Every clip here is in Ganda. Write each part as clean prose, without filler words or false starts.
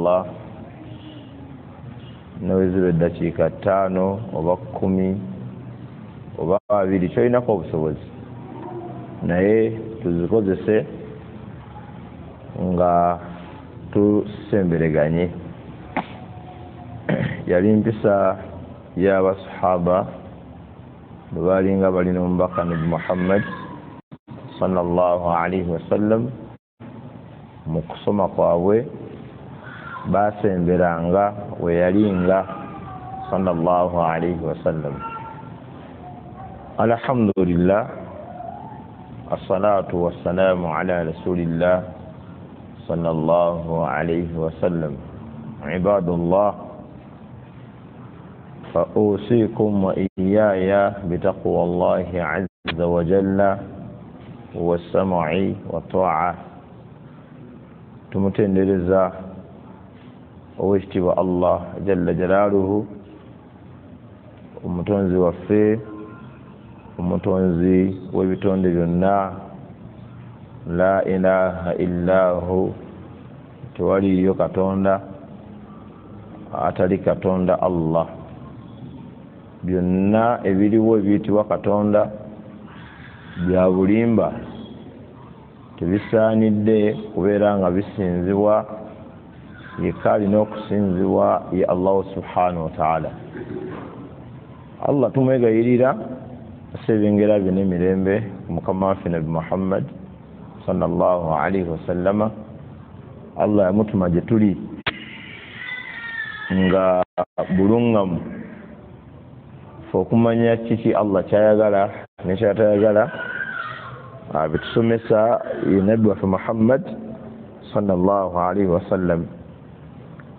Allah, neweziba eddakiika 5 oba 10 oba 2, kyolinako obusobozi, naye tuzikozese nga tusembereganye. Yali mpisa y'abasahaba bwe baalinga balina omubaka Nabi Muhammad sallallahu alaihi wasallam, mu kusoma kwabwe basemberanga we yalinga sallallahu alaihi wasallam. Alhamdulillah, assalatu wassalamu ala rasulillah sallallahu alaihi wasallam. Ibadullah, fa usikum wa iyaya bitaqwallahi azza wa jalla wassam'i wa ta'a. Tumutendereza owekitiibwa Allah jalla jalaaluhu, omutonzi waffe, omutonzi w'ebitonde byonna. La ilaha illahu, tewaliyo katonda atali katonda Allah. Byonna ebiriwo ebiyitibwa katonda bya bulimba, tebisaanidde kubeera nga bisinzibwa. Yekka alina okusinzibwa ye Allahu subhanahu wa ta'ala. Allah tumwegayirira assa ebyengera bye n'emirembe mukama waffe Nabi Muhammad sallallahu alaihi wasallama. Allah yamutuma gye tuli nga bulungamu fe okumanya kiki Allah kyayagala nekyatayagala, bitusomesa ye Nabbi waffe Muhammad sallallahu alaihi wasallam.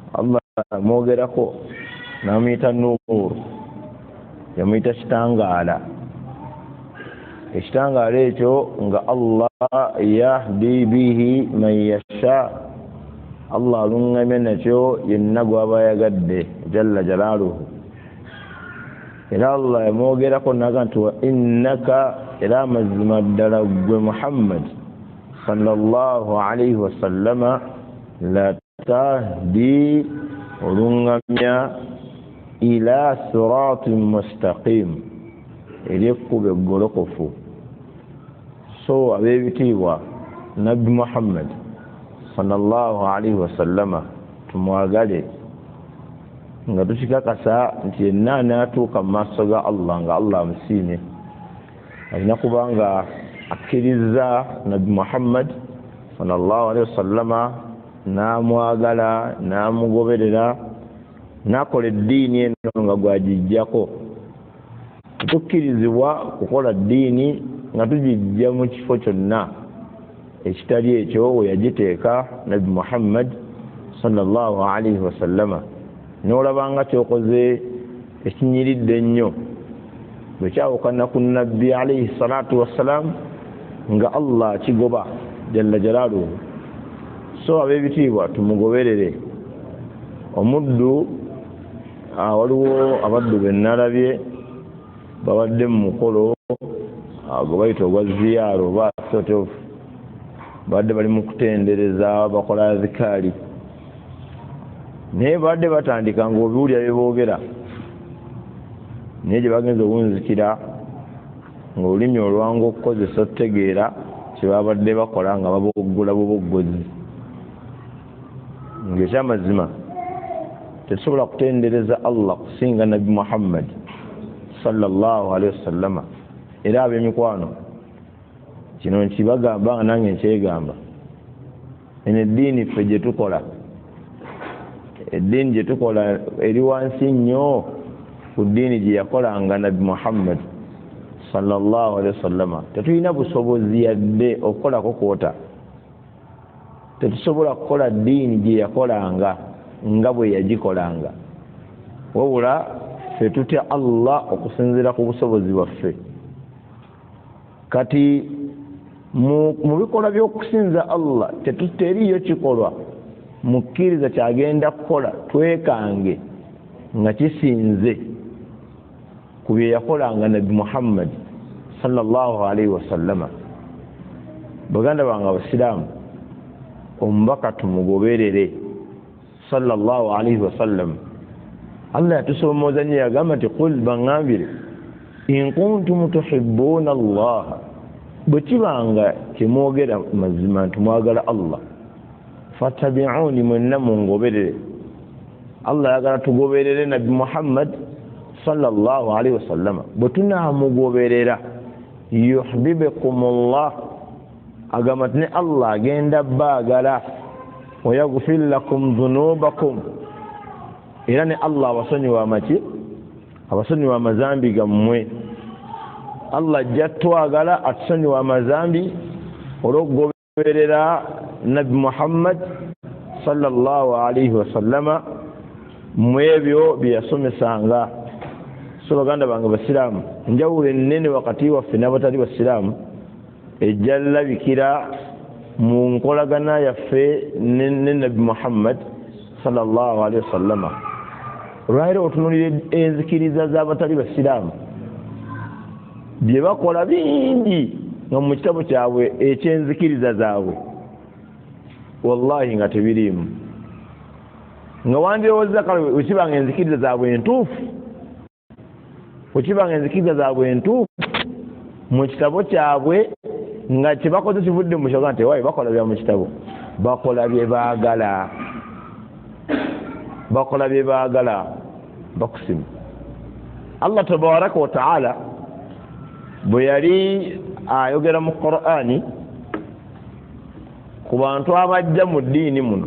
Allah amwogerako n'amuyita Nuur, yamuyita kitangaala. Ekitangaala ekyo nga Allah yahdi bihi man yasha, Allah aluŋŋamya nakyo yenna gw'aba ayagadde jalla jalaaluhu. Era Allah yamwogerako naga nti wa innaka, era amazima ddala ggwe Muhammad sallallahu alaihi wasallama, la tahdi, oluŋŋamya ila siratin mustaqim, eri ekkubo eggolokofu. So ab'ebitiibwa, Nabbi Muhammad sallallahu alaihi wasallama tumwagale nga tukikakasa nti yenna anaatuuka mu maaso ga Allah nga Allah amusiimye, alina kuba nga akkiriza Nabbi Muhammad sallallahu alaihi wasallama, n'amwagala, n'amugoberera, n'akola eddiini eno nga gwagijjako. Tetukkirizibwa kukola ddiini nga tugijja mu kifo kyonna ekitali ekyo we yagiteeka Nabbi Muhammad sallallahu alaihi wasallama. N'olabanga kyokoze ekinyiridde ennyo bwe kyawukana ku Nabbi alaihi salatu wassalam, nga Allah akigoba jalla jalaaluhu. So ab'ebitiibwa tumugoberere. Omuddu, waliwo abaddu be nalabye babadde mu mukolo gwe bayita ogwa ziyaara oba sort of, babadde bali mu kutendereza, bakola azikaali, naye babadde batandika ng'obiwulira bye boogera, naye gye bagenza obunzikira ng'olulimi olwangu okukozesa otutegeera kye babadde bakola nga baboggola buboggozi. Ng'ekyamazima tetusobola kutendereza Allah kusinga Nabbi Muhammad sallallahu alaihi wasallama. Era ab'emikwano, kino nkibagamba nga nange nkyegamba, eno eddiini ffe gye tukola, eddiini gye tukola eri wansi nnyo ku ddiini gye yakolanga Nabbi Muhammad sallallahu alaihi wasallama. Tetulina busobozi yadde okukolako kwota, tetusobola kukola ddiini gye yakolanga nga bwe yagikolanga, wabula ffe tutya Allah okusinziira ku busobozi bwaffe. Kati mu bikolwa by'okusinza Allah teriiyo kikolwa mukkiriza kyagenda kukola twekange nga kisinze ku bye yakolanga Nabbi Muhammad sallallahu alaihi wasallama. Baganda bange abasiraamu, omubaka tumugoberere Sallallahu alaihi wasallam. Allah yatusomooza nnyo, yagamba nti qul, baŋŋambire, in kuntum tuhibbuna Allaha, bwe kibanga kyemwogera mazima nti mwagala Allah, fattabi'uni, mwenna mungoberere. Allah ayagala tugoberere Nabbi Muhammad sallallahu alaihi wasallama. Bwe tunaamugoberera, yuhbibukumullah, agamba nti ne Allah agenda baagala, wayaghfir lakum dhunubakum, era ne Allah abasonyiwa amaki, abasonyiwa amazambi gammwe. Allah ajja twagala atusonyiwa amazambi olw'okugoberera Nabbi Muhammad sallallahu alaihi wasallama mu ebyo bye yasomesanga. So baganda bange basiraamu, enjawulo ennene wakati waffe n'abatali basiraamu ejja labikira mu nkolagana yaffe ne Nabbi Muhammad sallallahu alaihi wasallama. Olwaleero otunuulira enzikiriza z'abatali basiraamu, bye bakola bingi nga mu kitabo kyabwe eky'enzikiriza zaabwe wallahi nga tebiriimu, nga wandirowooza kale wekibanga enzikiriza zaabwe entuufu, wekibanga enzikiriza zaabwe entuufu mu kitabo kyabwe nga kye bakoze kivudde mu kitabo, nti waayi bakola bya mu kitabo, bakola bye baagala, bakola bye baagala, bakusimu. Allah tabaraka wa taala bwe yali ayogera mu Qur'ani ku bantu abajja mu ddiini muno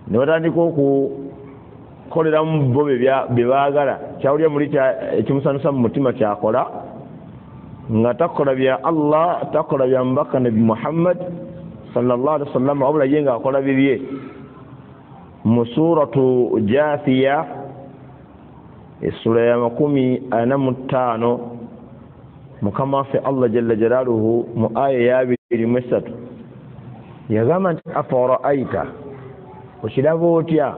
ne batandika okukoleramu bo bye baagala, kyawulya muli ekimusanyusa mu mutima kyakola, nga takola bya Allah, takola bya mubaka Nabbi Muhammad sallallahu alaihi wasallam, wabula ye ng'akola bibye. Mu suratu Jaathiya essula ya 45, Mukama waffe Allah jalla jalaaluhu mu aya ya 23 yagamba nti afaraaita, okiraba otya,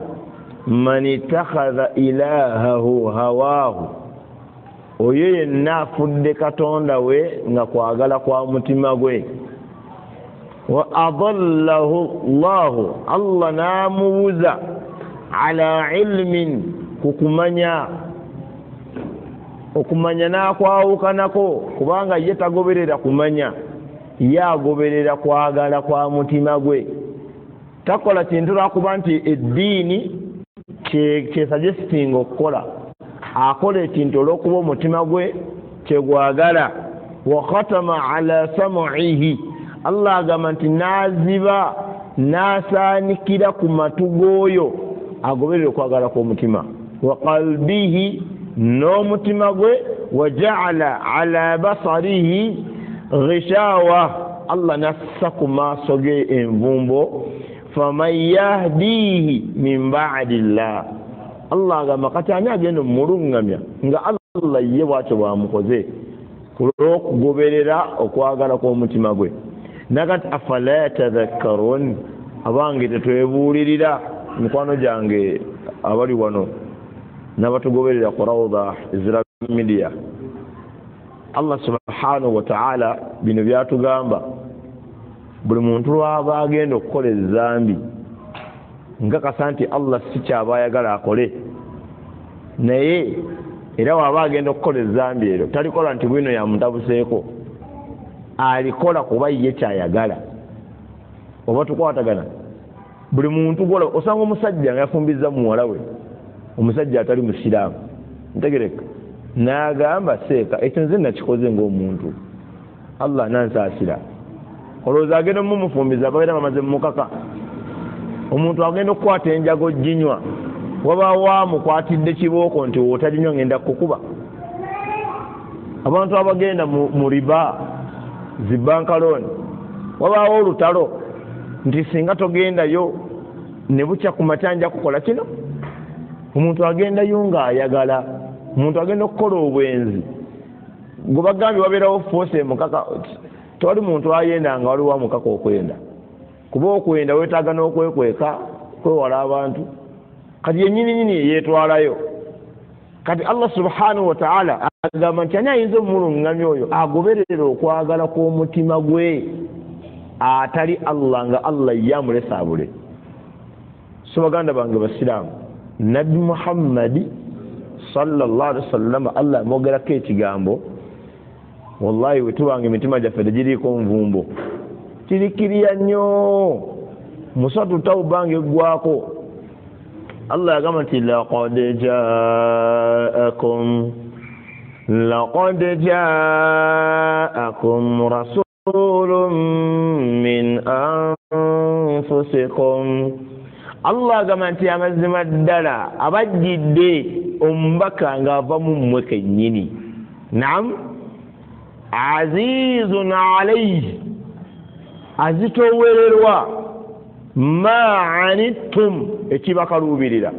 man ittakhadha ilahahu hawaahu, oyo yenna afudde katonda we nga kwagala kwa mutima gwe, wa adallahu Allahu, Allah n'amubuza, ala ilmin, ku kumanya, okumanya n'akwawukanako, kubanga ye tagoberera kumanya, ye agoberera kwagala kwa mutima gwe. Takola kintu lwakuba nti eddiini kyesuggestinga okukola, akola ekintu olw'okuba omutima gwe kyegwagala. Wa khatama ala sam'ihi, Allah agamba nti n'aziba n'asaanikira ku matu g'oyo agoberera okwagala kw'omutima, wa qalbihi, n'omutima gwe, wa ja'ala ala basarihi ghishawa, Allah n'assa ku maaso ge envumbo, faman yahdihi min ba'dillah, Allah agamba kati ani agenda omulungamya nga Allah ye bw'atyo bw'amukoze ku lw'okugoberera okwagala kw'omutima gwe. Nakati afala tadhakkarun, abange tetwebuulirira, mikwano gyange abali wano n'abatugoberera ku Rawda Islamic Media, Allah subhanahu wa ta'ala bino byatugamba, buli muntu lw'aba agenda okukola ezambi nkakasa nti Allah si kyaba ayagala akole, naye era waba agenda okukola ezambi eryo talikola nti bwino yamutabuseeko, alikola kuba ye kyayagala. Oba tukwatagana, buli muntu gwola osanga omusajja nga yafumbizza muwala we, omusajja atali musiraamu, ntegereka, n'agamba seeka ekyo nze nakikoze ng'omuntu, Allah nansaasira. Olowooza agenda omumufumbiza babeera bamaze mumukaka. Omuntu agenda okukwata enjago ginywa, wabaawo amukwatidde kibooko nti w'otaginywa ngenda kukuba. Abantu abagenda mu riba zi bank loan, wabaawo olutalo nti singa togendayo ne bukya ku makya nja kukola kino. Omuntu agendayo ng'ayagala, omuntu agenda okukola obwenzi, gwe bagambye wabeerawo force emukaka. Tewali muntu ayenda nga waliwo amukaka okwenda, kuba okwenda weetaaga n'okwekweka, kwewala abantu. Kati yennyini nnyini yeetwalayo. Kati Allah subhanahu wa ta'ala agamba nti ani ayinza omulungamya oyo agoberera okwagala kw'omutima gwe atali Allah, nga Allah ye amulesa abule. So baganda bange basiraamu, Nabbi Muhammadi sallallahu alaihi wasallam Allah amwogerako ekigambo, wallahi wetubanga emitima gyaffe tegiriiko nvumbo, kirikiriya nnyo. Musatu Tawuba ng'eggwako Allah yagamba nti laqad ja'akum rasulun min anfusikum. Allah agamba nti amazima ddala abajjidde omubaka ng'ava mu mmwe kennyini. Naam, azizun alayhi, azitowererwa, ma anittum, ekibakaluubirira.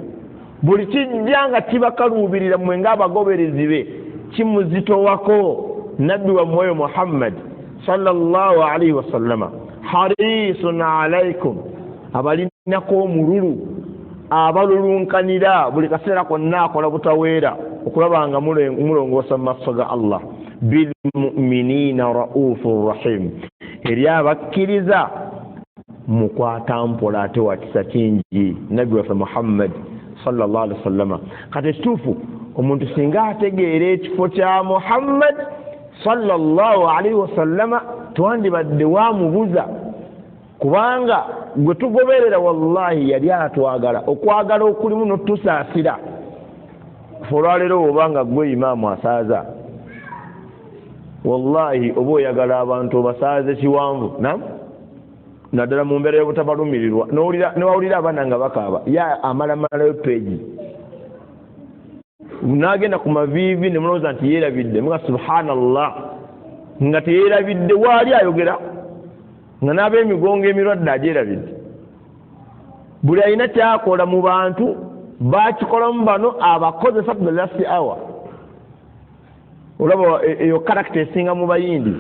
Buli kijja nga kibakaluubirira mmwe ng'abagoberezi be kimuzitowako nabbi wammwe Muhammad sallallahu alaihi wasallama. Harisun alaikum, abalinako omululu, abalulunkanira buli kaseera konna akola butaweera okulaba nga mulongoosa mu maaso ga Allah. Bilmuminina raufur rahim, eri abakkiriza mukwata mpola ate wa kisa kingi nabbi waffe Muhammad sallallahu alaihi wasallama. Kati ekituufu omuntu singa ategeera ekifo kya Muhammad sallallahu alaihi wasallama twandibadde wamubuza, kubanga gwe tugoberera wallahi yali atwagala okwagala okulimu n'otusaasira. Fe olwaleero obanga gwe imaamu asaaza, wallahi oba oyagala abantu obasaaze kiwanvu, naam, naddala mu mbeera y'obutabalumirirwa, newawulira abaana nga bakaaba, ye amalamalayo peegi n'agenda ku maviivi ne mulowooza nti yeerabidde, muga subhanallah, nga teyeerabidde, waali ayogera nga n'ab'emigongo emirwadde agyerabidde. Buli alina kyakola mu bantu bakikolamu bano abakozesa to the last hour. Olaba eyo karakita esinga mu Bayindi,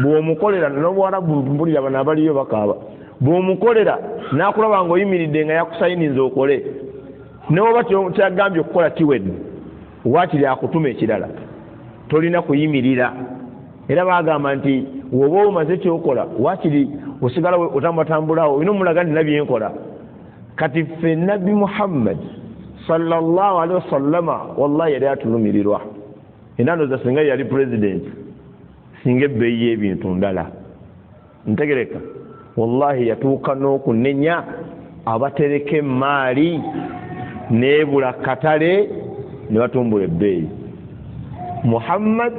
bw'omukolera n'Obuwarabu mpulira bano abaliyo bakaaba, bw'omukolera n'akulaba ng'oyimiridde nga yakusayininza okole, ne woba kyagambye okukola kiwedde, waakiri akutuma ekirala, tolina kuyimirira. Era bagamba nti woba omaze kyokola waakiri osigala otambulatambulawo, olina omulaga nti nabye nkola. Kati ffe Nabbi Muhammad sallallahu alaihi wasallama wallahi yali atulumirirwa. Era ndowooza singa yali president singa ebbeeyi y'ebintu ndala. Ntegereka, wallahi yatuuka n'okunenya abatereka emaali n'ebula katale ne batumbula ebbeeyi. Muhammad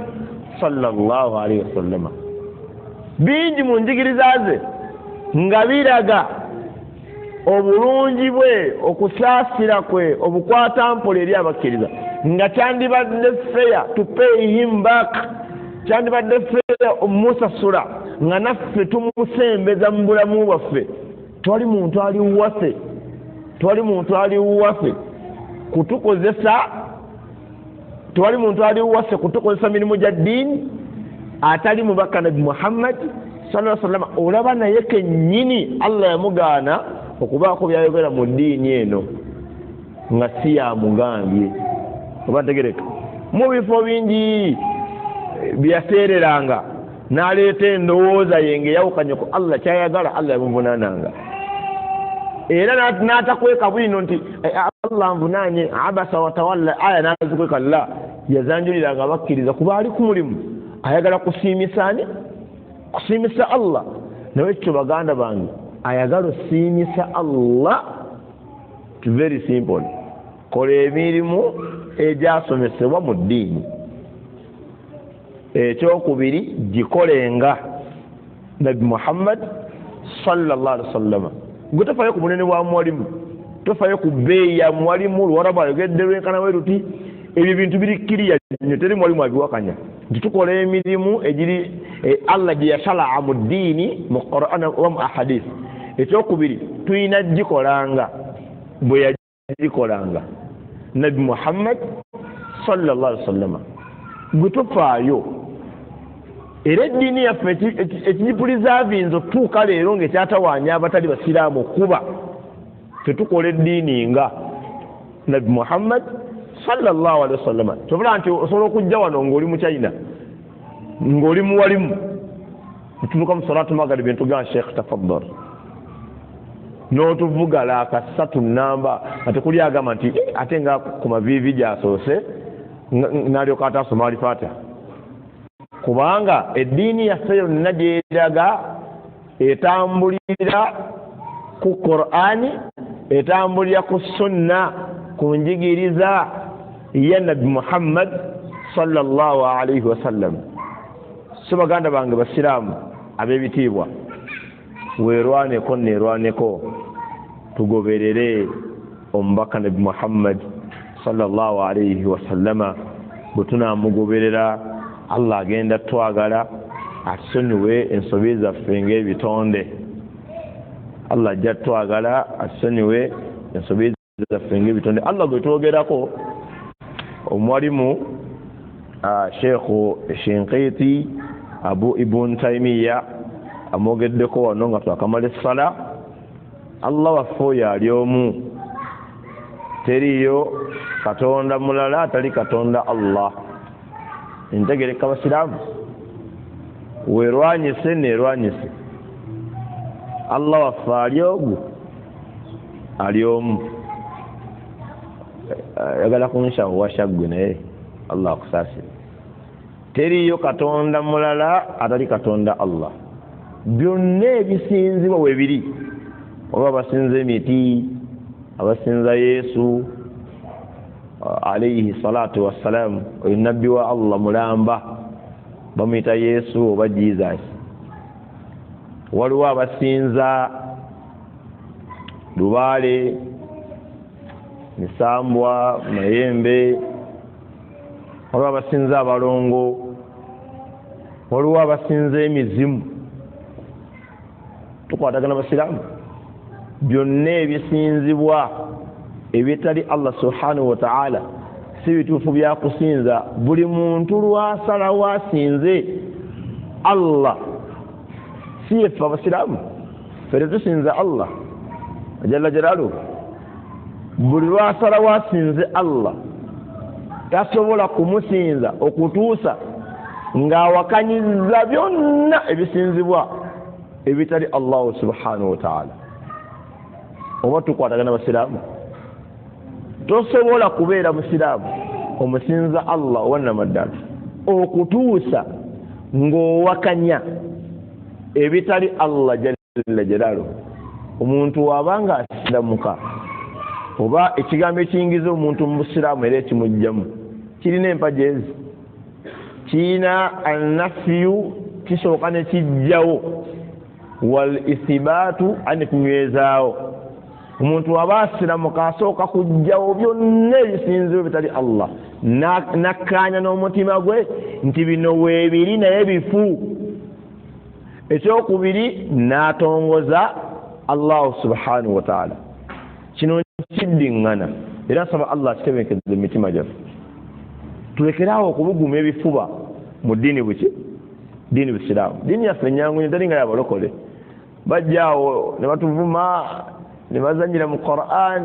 sallallahu alaihi wasallama bingi mu njigiriza ze nga biraga obulungi bwe, okusaasira kwe, obukwatampola eri abakkiriza, nga kyandibadde fair to pay him back, kyandibadde fair omusasula nga naffe tumusembeza mu bulamu bwaffe. Twali muntu ali waffe, twali muntu ali waffe kutukozesa, twali muntu ali waffe kutukozesa mirimu gya ddiini atali mubaka Nabbi Muhammad sallallahu alaihi wasallam. Olaba naye kennyini Allah yamugaana okubaako byayogera mu ddiini eno nga si yamugambye. Oba ntegereka, mu bifo bingi byaseereranga n'aleeta endowooza ye ng'eyawukanye ku Allah kyayagala, Allah yamuvunaananga. Era n'atakweka bwino nti Allah nvunaanye, abasa watawalla, aya n'azikweka. La, yazanjuliranga abakkiriza kuba ali ku mulimu ayagala kusiimisa ani? Kusiimisa Allah. Naye ekyo baganda bange, ayagala osiimisa Allah, very simple, kola emirimu egyasomesebwa mu ddiini. Ekyokubiri, gikolenga Nabbi Muhammad sallallahu alaihi wasallama. Gwe tofayo ku bunene bwa mwalimu, tofayo ku bbeeyi ya mwalimu, luwarabu ayogedde lwenkana we luti, ebyo bintu biri kiriya nnyo, teri mwalimu abiwakanya. Nti tukola emirimu egiri Allah gye yashalaa mu ddiini mu Qur'an wa mu ahadith. Ekyokubiri, tulina gikolanga bwe yagikolanga Nabbi Muhammad sallallahu alaihi wasallama. Gwe tofaayo. Era eddiini yaffe ekigipulizaavinze otuuka leero ng'ekyatawaanya abatali basiraamu okuba tetukola eddiini nga Nabbi Muhammad sallallahu alaihi wasallama. Kyovula nti osobola okujja wano ng'oli mu China, ng'oli muwalimu, netutuuka mu salatu magaribi netugamba Sheikh tafaddal, N'otuvuga laaka ssatu namba nga tekuli agamba nti ate nga ku maviivi gy'asoose n'alyoka ate asoma Alifatiha. Kubanga eddiini yaffe yonna gy'eraga etambulira ku Qur'ani, etambulira ku sunna, ku njigiriza ya Nabbi Muhammad sallallahu alaihi wasallam. So baganda bange basiraamu ab'ebitiibwa, weerwaneko neerwaneko tugoberere omubaka Nabbi Muhammad sallallahu alaihi wasallama. Bwe tunaamugoberera Allah agenda twagala atusonyiwe ensobi zaffe ng'ebitonde. Allah ajja twagala atusonyiwe ensobi zaffe ng'ebitonde. Allah gwe twogerako omwalimu Sheikh Shinqiti Abu Ibn Taymiya amwogeddeko wano nga twakamala essala. Allah waffe oyo ali omu, teriyo katonda mulala atali katonda Allah. Ntegereka basiraamu, weerwanyise neerwanyise, Allah waffe ali ogu, ali omu. Ayagala kunshahuwasha ggwe naye Allah akusaasire. Teriyo katonda mulala atali katonda Allah. Byonna ebisinzibwa we biri, oba abasinza emiti, abasinza Yesu alayhi salatu wassalam, oyo nabbi wa Allah mulamba bamuyita Yesu oba Jesus. Waliwo abasinza lubaale, misambwa, mayembe, waliwo abasinza abalongo, waliwo abasinza emizimu. Tukwatagana basiraamu, byonna ebisinzibwa ebitali Allah subhanahu wa ta'ala si bituufu byakusinza. Buli muntu lwasalawo asinze Allah, si yeffe abasiraamu ffe tetusinza Allah jalla jalaaluhu. Buli lwasalawo asinze Allah tasobola kumusinza okutuusa ng'awakanyiza byonna ebisinzibwa ebitali Allah subhanahu wa ta'ala. Oba tukwatagana basiraamu, tosobola kubeera musiraamu omusinza Allah owannamaddala okutuusa ng'owakanya ebitali Allah jalla jalaaluhu. Omuntu wabanga asiramuka oba ekigambo ekiyingiza omuntu mu busiraamu era ekimugjamu kirina empagi ezi, kirina annafiyu, kisooka ne kijjawo, wal ithibaatu, ani kunywezaawo. Omuntu waba asiramuka asooka kujjawo byonna ebisinzibwa bitali Allah, nakkaanya n'omutima gwe nti bino weebiri naye bifu. Ekyokubiri n'atongoza Allah subhanahu wa ta'ala. Kino kiddiŋŋana era nsaba Allah akitebenkeze emitima gyaffe, tulekeraawo okubuguma ebifuba mu ddiini buki, ddiini busiraamu. Ddiini yaffe ennyangu nnyo, teri nga yabalokole. Bajjaawo ne batuvuma, ne bazannyira mu Qur'an,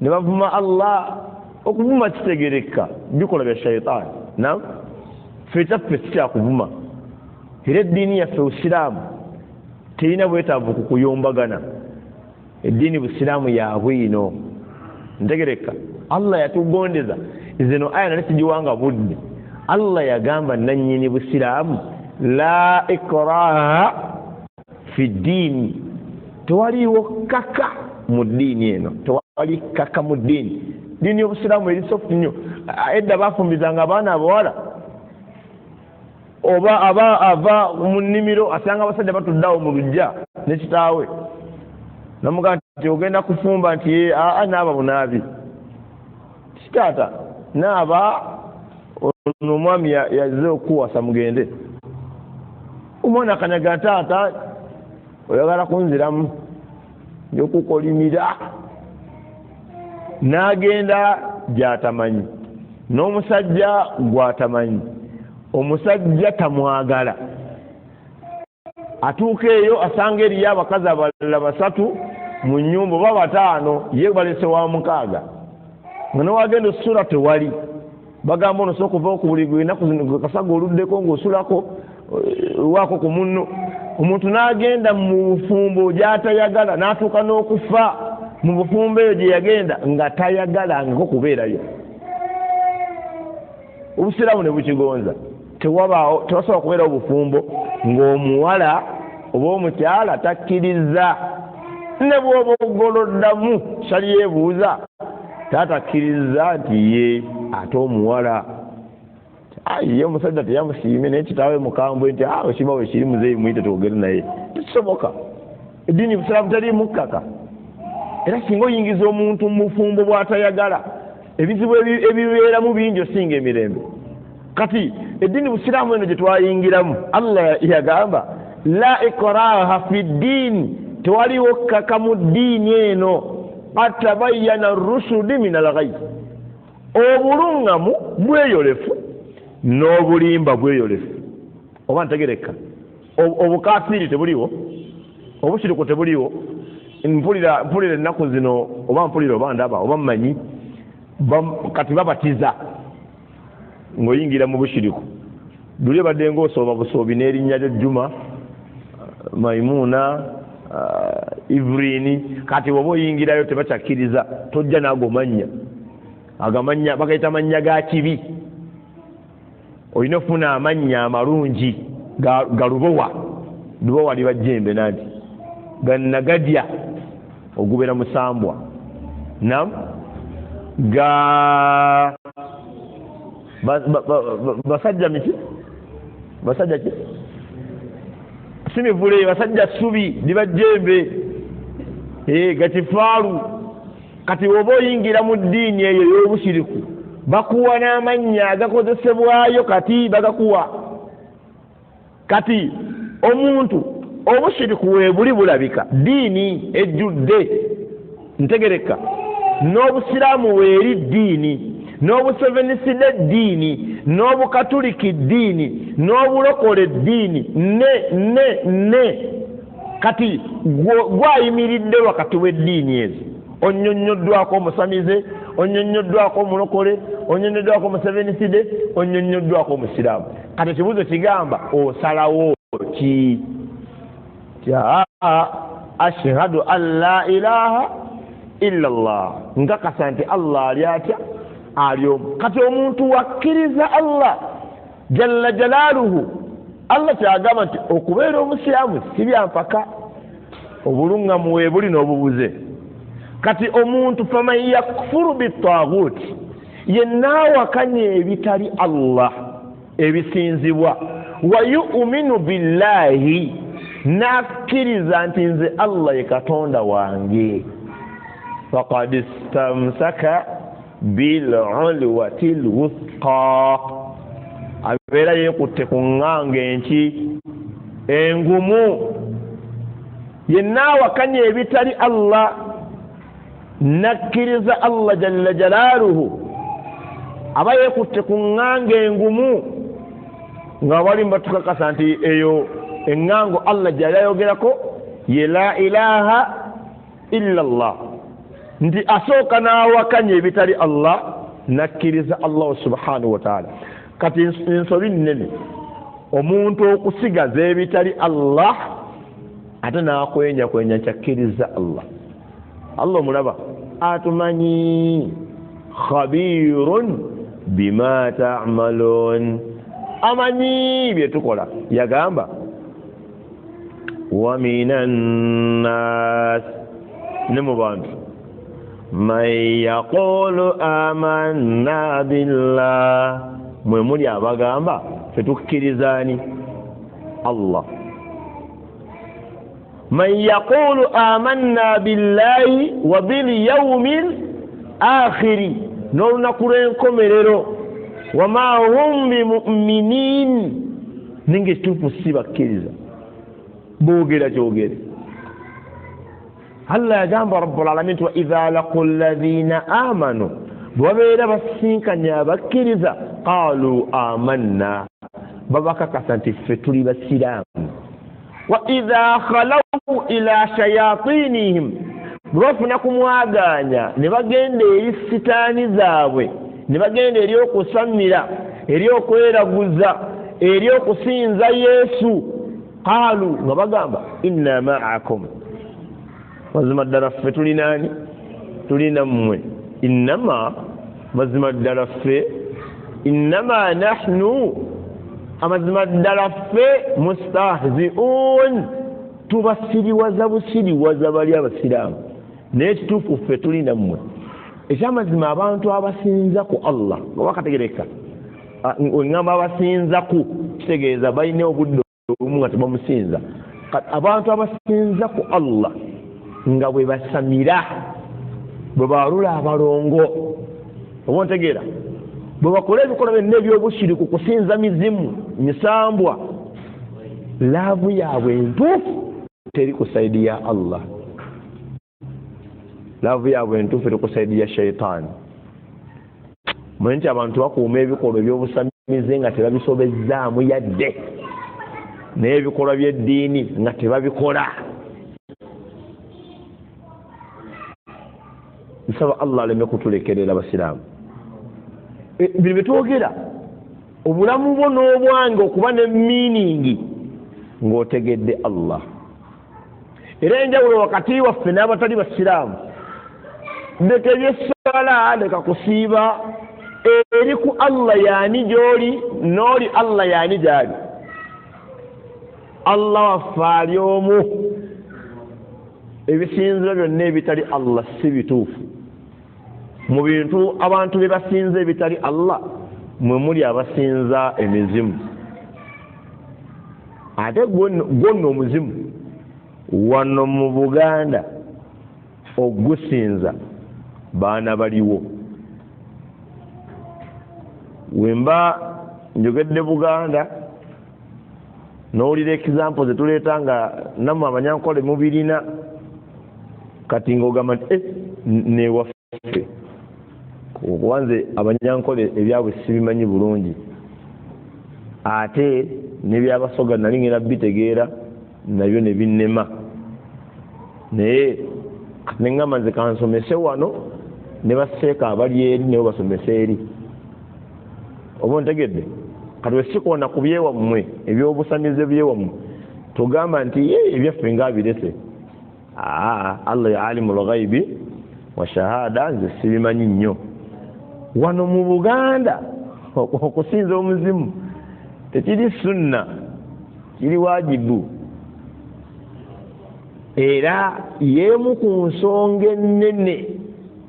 ne bavuma Allah. Okuvuma kitegereka, bikola bya shayitaani. Naam, ffe kyaffe si kyakuvuma. Era eddiini yaffe busiraamu terina bwetaavu ku kuyombagana. Eddiini busiraamu ya bwino. Ntegereka, Allah yatugondeza. Zino aya nali sigiwanga budde. Allah yagamba nannyini busiraamu, la ikraha fi ddiini, tewaliiwo kaka mu ddiini eno, tewali kaka mu ddiini. Ddiini y'obusiraamu eri soft nnyo. Edda bafumbizanga abaana abawala, oba aba ava mu nnimiro asanga abasajja batuddeawo mu luggya ne kitaawe, namugamba nti ogenda kufumba, nti aa naaba bunaabi. Kitaata naaba, ono omwami yazze okuwasa mugende. Omwana akanyaga taata oyagala kunziramu, nja okukolimira. N'agenda gy'atamanyi, n'omusajja gw'atamanyi, omusajja tamwagala. Atuuka eyo asanga eriyo abakazi abalala basatu mu nnyumba oba bataano, ye balese wa mukaaga. Nga newagenda osula tewali, bagamba ono sooka ovaako ku buli gwe ennaku zino gwe kasaga oluddeko ng'osulako waako ku munno. Omuntu n'agenda mu bufumbo gy'atayagala n'atuuka n'okufa mu bufumbo eyo gye yagenda nga tayagalangako kubeerayo. Obusiraamu ne bukigonza, tewabaawo, tewasobola kubeerawo bufumbo ng'omuwala oba omukyala takkiriza, ne bw'oba ogoloddamu kyali yeebuuza taata akkiriza nti ye ate omuwala ye omusajja teyamusiimye naye kitaawe mukambwe nti okiba wekiri muzeeyi muyite twogere naye. Tekisoboka. Eddiini busiraamu teriimu kkaka. Era singa oyingiza omuntu mu bufumbo bw'atayagala, ebizibu ebibeeramu bingi osinga emirembe. Kati eddiini busiraamu eno gye twayingiramu, Allah yagamba la ikraha fi ddiini, tewaliwo kkaka mu ddiini eno. Qad tabayyana rushudi min al-ghayy, obulungamu bweyolefu n'obulimba bweyolefu. Oba ntegereka, obukafiiri tebuliwo, obushiriku tebuliwo. Mpulira ennaku zino, oba mpulira oba ndaba oba mmanyi, kati babatiza ng'oyingira mu bushiriku. Luli obadde ng'osooba busoobi n'erinnya lyo Juma, Maimuna, Ivrini. Kati bw'oba oyingirayo tebakyakkiriza, tojja n'ago mannya. Ago amannya bagayita mannya ga kibi. Olina okufuna amannya amalungi ga lubowa. Lubowa liba jjembe nanti gannagadya ogubeera musambwa, nam ga basajja miki, basajja ki, si mivule, basajja ssubi liba jjembe, gakifaalu. Kati oba oyingira mu ddiini eyo ey'obushiriku, bakuwa n'amannya agakozesebwayo, kati bagakuwa. Kati omuntu obushiriku weebuli bulabika, ddiini ejjudde ntegereka, n'obusiraamu weeri ddiini, n'obuseveniside ddiini, n'obukatuliki ddiini, n'obulokole ddiini, ne ne ne. Kati gwayimiridde wakati w'eddiini ezo, onnyonnyoddwako omusamize, onnyonnyoddwako omulokole, onnyonnyoddwako omuseveniside, onnyonnyoddwako omusiraamu. Kati ekibuuzo kigamba osalawo ki? Ashhadu an la ilaha illa Allah, nkakasa nti Allah ali atya, ali omu. Kati omuntu wakkiriza Allah jalla jalaaluhu, Allah kyagamba nti okubeera omusiraamu si byampaka, obulungamu weebuli n'obubuze. Kati omuntu faman yakfuru bitaaguti, yenna awakanya ebitali Allah ebisinzibwa, wa yu'minu billahi, n'akkiriza nti nze Allah ye Katonda wange, faqad istamsaka bil'ulwati lwuthqa, abeera yeekutte ku ŋŋanga enki engumu. Yenna awakanya ebitali Allah n'akkiriza Allah jalla jalaaluhu, aba yeekutte ku ŋŋanga engumu. Nga bali batukakasa nti eyo eŋŋango Allah gy'ali ayogerako ye la ilaha illa Allah, nti asooka n'awakanya ebitali Allah n'akkiriza Allah subhanahu wa ta'ala. Kati ensobi nnene omuntu okusigaza ebitali Allah ate n'akwenyakwenya kyakkiriza Allah. Allah omulaba atumanyi, khabirun bima ta'malun, amanyi bye tukola. Yagamba wa minan nas, ne mu bantu, man yaqulu amanna billah, mwe muli abagamba ffe tukkirizaani Allah. Man yaqulu amanna billahi wa bil yawmil akhiri, n'olunaku lw'enkomerero, wama hum bimuminin, ninga ekituufu si bakkiriza, boogera kyogere. Allah yagamba rabbul alamin nti wa idha laqu alladhina amanu, bwe babeera basisinkanye abakkiriza, qalu amanna, babakakasa nti ffe tuli basiraamu. Wa idha khalaw ila shayatinihim, bwe bafuna ku mwagaanya ne bagenda eri sitaani zaabwe, ne bagenda eri okusamira, eri okweraguza, eri okusinza Yesu, Qaalu, nga bagamba, inna ma'akum, mazima ddala ffe tulinaani? Tulina mmwe. Innama, mazima ddala ffe, innama nahnu, amazima ddala ffe, mustahzi'un, tubasiriwaza busiriwaza bali abasiraamu, naye ekituufu ffe tulina mmwe. Ekyamazima abantu abasinza ku Allah nga bakategereka, ngamba abasinza ku kitegeeza balina obudde obumu nga tebamusinza. Abantu abasinza ku Allah nga bwe basamira, bwe balula abalongo, oba ontegeera, bwe bakola ebikolwa byonna ebyobushiriku, kusinza mizimu, misambwa, laavu yaabwe entuufu teri ku saidi ya Allah, laavu yaabwe entuufu eri ku saidi ya shaitaani. Manye nti abantu bakuuma ebikolwa ebyobusamize nga tebabisobezzaamu yadde, naye ebikolwa by'eddiini nga tebabikola. Nsaba Allah aleme kutulekerera abasiraamu. Bino byetwogera, obulamu bwo n'obwange okuba ne meaning ng'otegedde Allah. Era enjawulo wakati waffe n'abatali basiraamu, leka ebyessala, leka kusiiba, eri ku Allah yaani gy'oli, n'oli Allah yaani gy'ali. Allah waffe ali omu. Ebisinziro byonna ebitali Allah si bituufu. Mu bintu abantu bye basinza ebitali Allah mwe muli abasinza emizimu. Ate gwonna omuzimu wano mu Buganda ogusinza baana baliwo. Wemba njogedde Buganda n'owulira example zetuleeta nga nammwe abanyankole mubirina, kati ng'ogamba nti newaffe, kuba nze abanyankole ebyabwe sibimanyi bulungi, ate n'ebyabasoga nali ngenda bitegeera nabyo ne binnema, naye ne ŋŋamba nze kansomese wano ne baseeka abali eri nabo basomese eri. Oba ontegedde? Kati bwe sikoona ku byewammwe, ebyobusamize byewammwe, togamba nti ebyaffe ng'abirese. Allah ya alimul ghaibi wa shahada, nze sibimanyi nnyo. Wano mu Buganda okusinza omuzimu tekiri sunna, kiri wajibu. Era y'emu ku nsonga ennene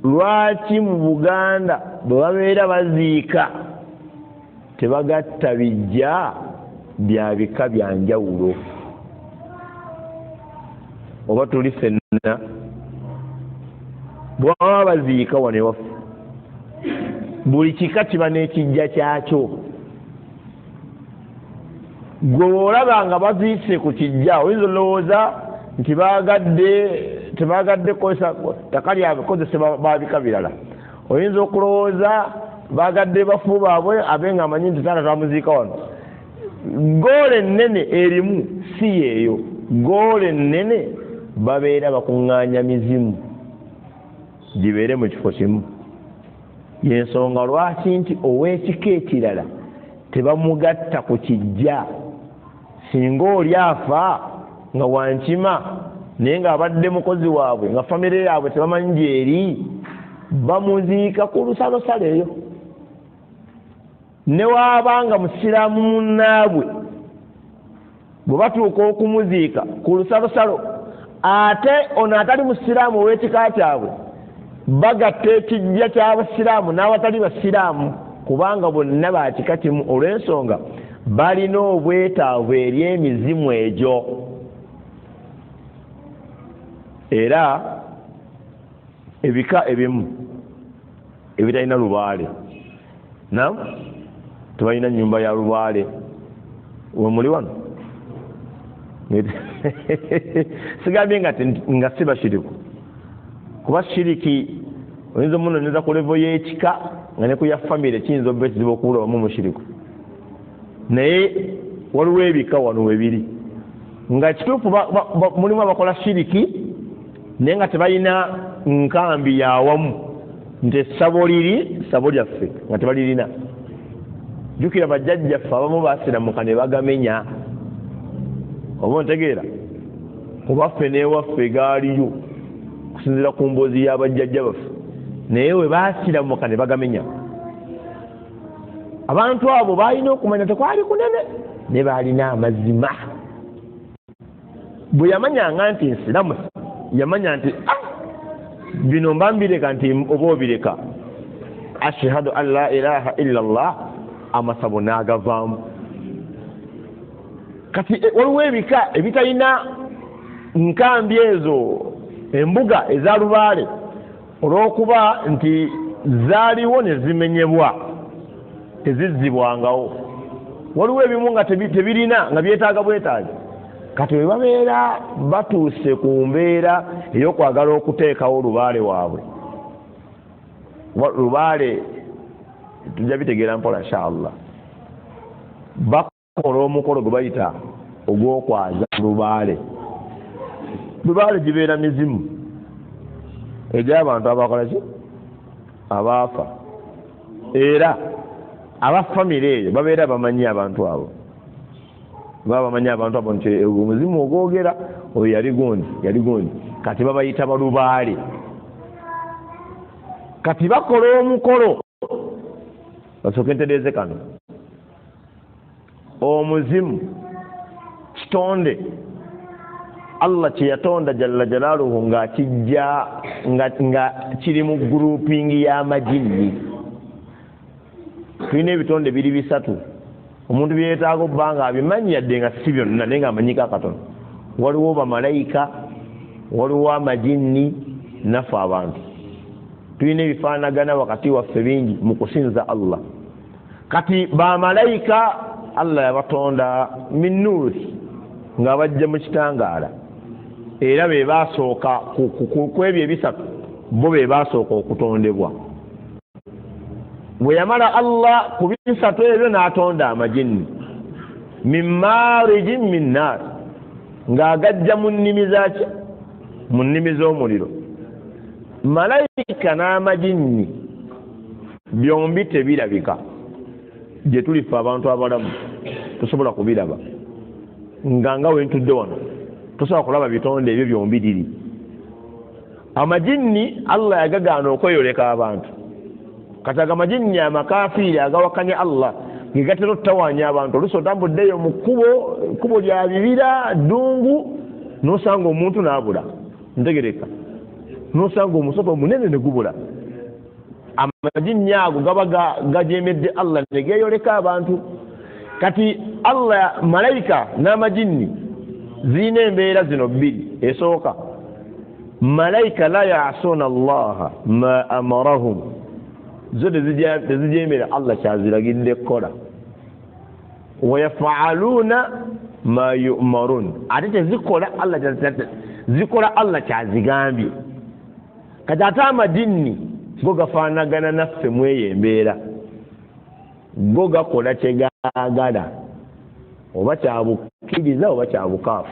lwaki mu Buganda bwe babeera baziika tebagatta bijja bya bika bya njawulo. Oba tuli ffenna bwe baba baziika wano ewaffe, buli kika kiba n'ekijja kyakyo. Gwe olaba nga baziise ku kijja, oyinza olowooza nti baagadde, tebagadde kukozesa ttaka lyabwe kozesebwa babika birala. Oyinza okulowooza baagadde bafu baabwe abe nga amanyi nti taata twamuziika wano. Goolo ennene erimu si yeeyo. Goolo ennene babeera bakuŋŋaanya mizimu gibeere mu kifo kimu. Y'ensonga lwaki nti ow'ekika ekirala tebamugatta ku kijja. Singa oli afa nga wankima naye ng'abadde mukozi waabwe, nga famire yaabwe tebamanyi gy'eri, bamuziika ku lusalosalo eyo. Ne waabanga musiraamu munnaabwe, bwe batuuka okumuziika ku lusalosalo, ate ono atali musiraamu ow'ekika kyabwe bagatta ekijja ky'abasiraamu n'abatali basiraamu, kubanga bonna ba kika kimu, olw'ensonga balina obwetaavu eri emizimu egyo. Era ebika ebimu ebitalina lubaale, nam tebalina nnyumba ya lubaale, we muli wano sigambye nga si bashiriku, kuba shiriki oyinza omunonyeza ku levo y'ekika nga ne ku ya famire kiyinza okuba ekizibu okuwulawamu mushiriku, naye waliwo ebika wano webiri nga kituufu mulimu abakola shiriki naye nga tebalina nkambi yawamu nti essabo liri ssabo lyaffe nga tebalirina. Jjukira bajjajjaffe abamu baasiramuka ne bagamenya. Oba ontegeera, kuba ffe n'ewaffe gaaliyo kusinziira ku mboozi y'abajjajja baffe, naye we baasiramuka ne bagamenya. Abantu abo baalina okumanya tekwali kunene, ne baalina amazima. Bwe yamanyanga nti nsiramuse, yamanya nti bino mba mbireka, nti oba obireka. Ashhadu an la ilaha illa Allah, amasabo n'agavaamu. Kati waliwo ebika ebitalina nkambi ezo, embuga eza lubaale, olw'okuba nti zaaliwo ne zimenyebwa, tezizzibwangawo. Waliwo ebimu nga tebirina, nga byetaaga bwetaaga. Kati bwe babeera batuuse ku mbeera ey'okwagala okuteekawo lubaale waabwe, lubaale tujja bitegeera mpola inshallah, bakola omukolo gwe bayita ogw'okwaza lubaale. Lubaale gibeera mizimu egy'abantu abakola ki, abaafa, era aba famire eyo babeera bamanyi abantu abo, baba bamanyi abantu abo nti omuzimu ogwogera oyo yali gundi, yali gundi. Kati babayita balubaale. Kati bakola omukolo, basooke ntereeze kano. Omuzimu kitonde Allah kye yatonda jalla jalaaluhu ng'akijja nga kiri mu grouping y'amajinni. Tulina ebitonde biri bisatu omuntu bye yeetaaga okuba nga abimanyi, yadde nga si byonna, naye ng'amanyiko akatono. Waliwo bamalayika, waliwo amajinni, naffe abantu. Tulina ebifaanagana wakati waffe bingi mu kusinza Allah. Kati bamalayika Allah yabatonda min nuuri, nga bajja mu kitangaala, era be basooka ku ebyo ebisatu, bo be basooka okutondebwa. Bwe yamala Allah ku bisatu ebyo n'atonda amajinni min maarijin min naar, ng'agajja mu nnimi zaki, mu nnimi z'omuliro. Malayika n'amajinni byombi tebirabika gye tulife abantu abalamu, tosobola kubiraba. Nga wentudde wano tosobola kulaba bitonde ebyo byombi diri. Amajinni Allah yagagaana okweyoleka abantu. Kati ago amajinni amakafiiri agawakanya Allah ge gatera okutawaanya abantu. Oluusi otambuddeeyo mu kkubo, kkubo lya bibira ddungu, n'osanga omuntu n'abula, ntegereka, n'osanga omusota omunene ne gubula. Amajinni ago gaba gajemedde Allah ne geeyoleka abantu. Kati Allah, malayika n'amajinni zirina embeera zino bbiri. Esooka, malayika la yasuna Allaha ma amarahum, zo tezijemera Allah kyaziragidde kukola. Wayafaaluuna ma yumarun, ate tezikola Allah, zikola Allah kyazigambye. Kati ate amajinni go gafaanagana naffe mweyo embeera, go gakola kyegaagala, oba kyabukkiriza oba kyabukaafu.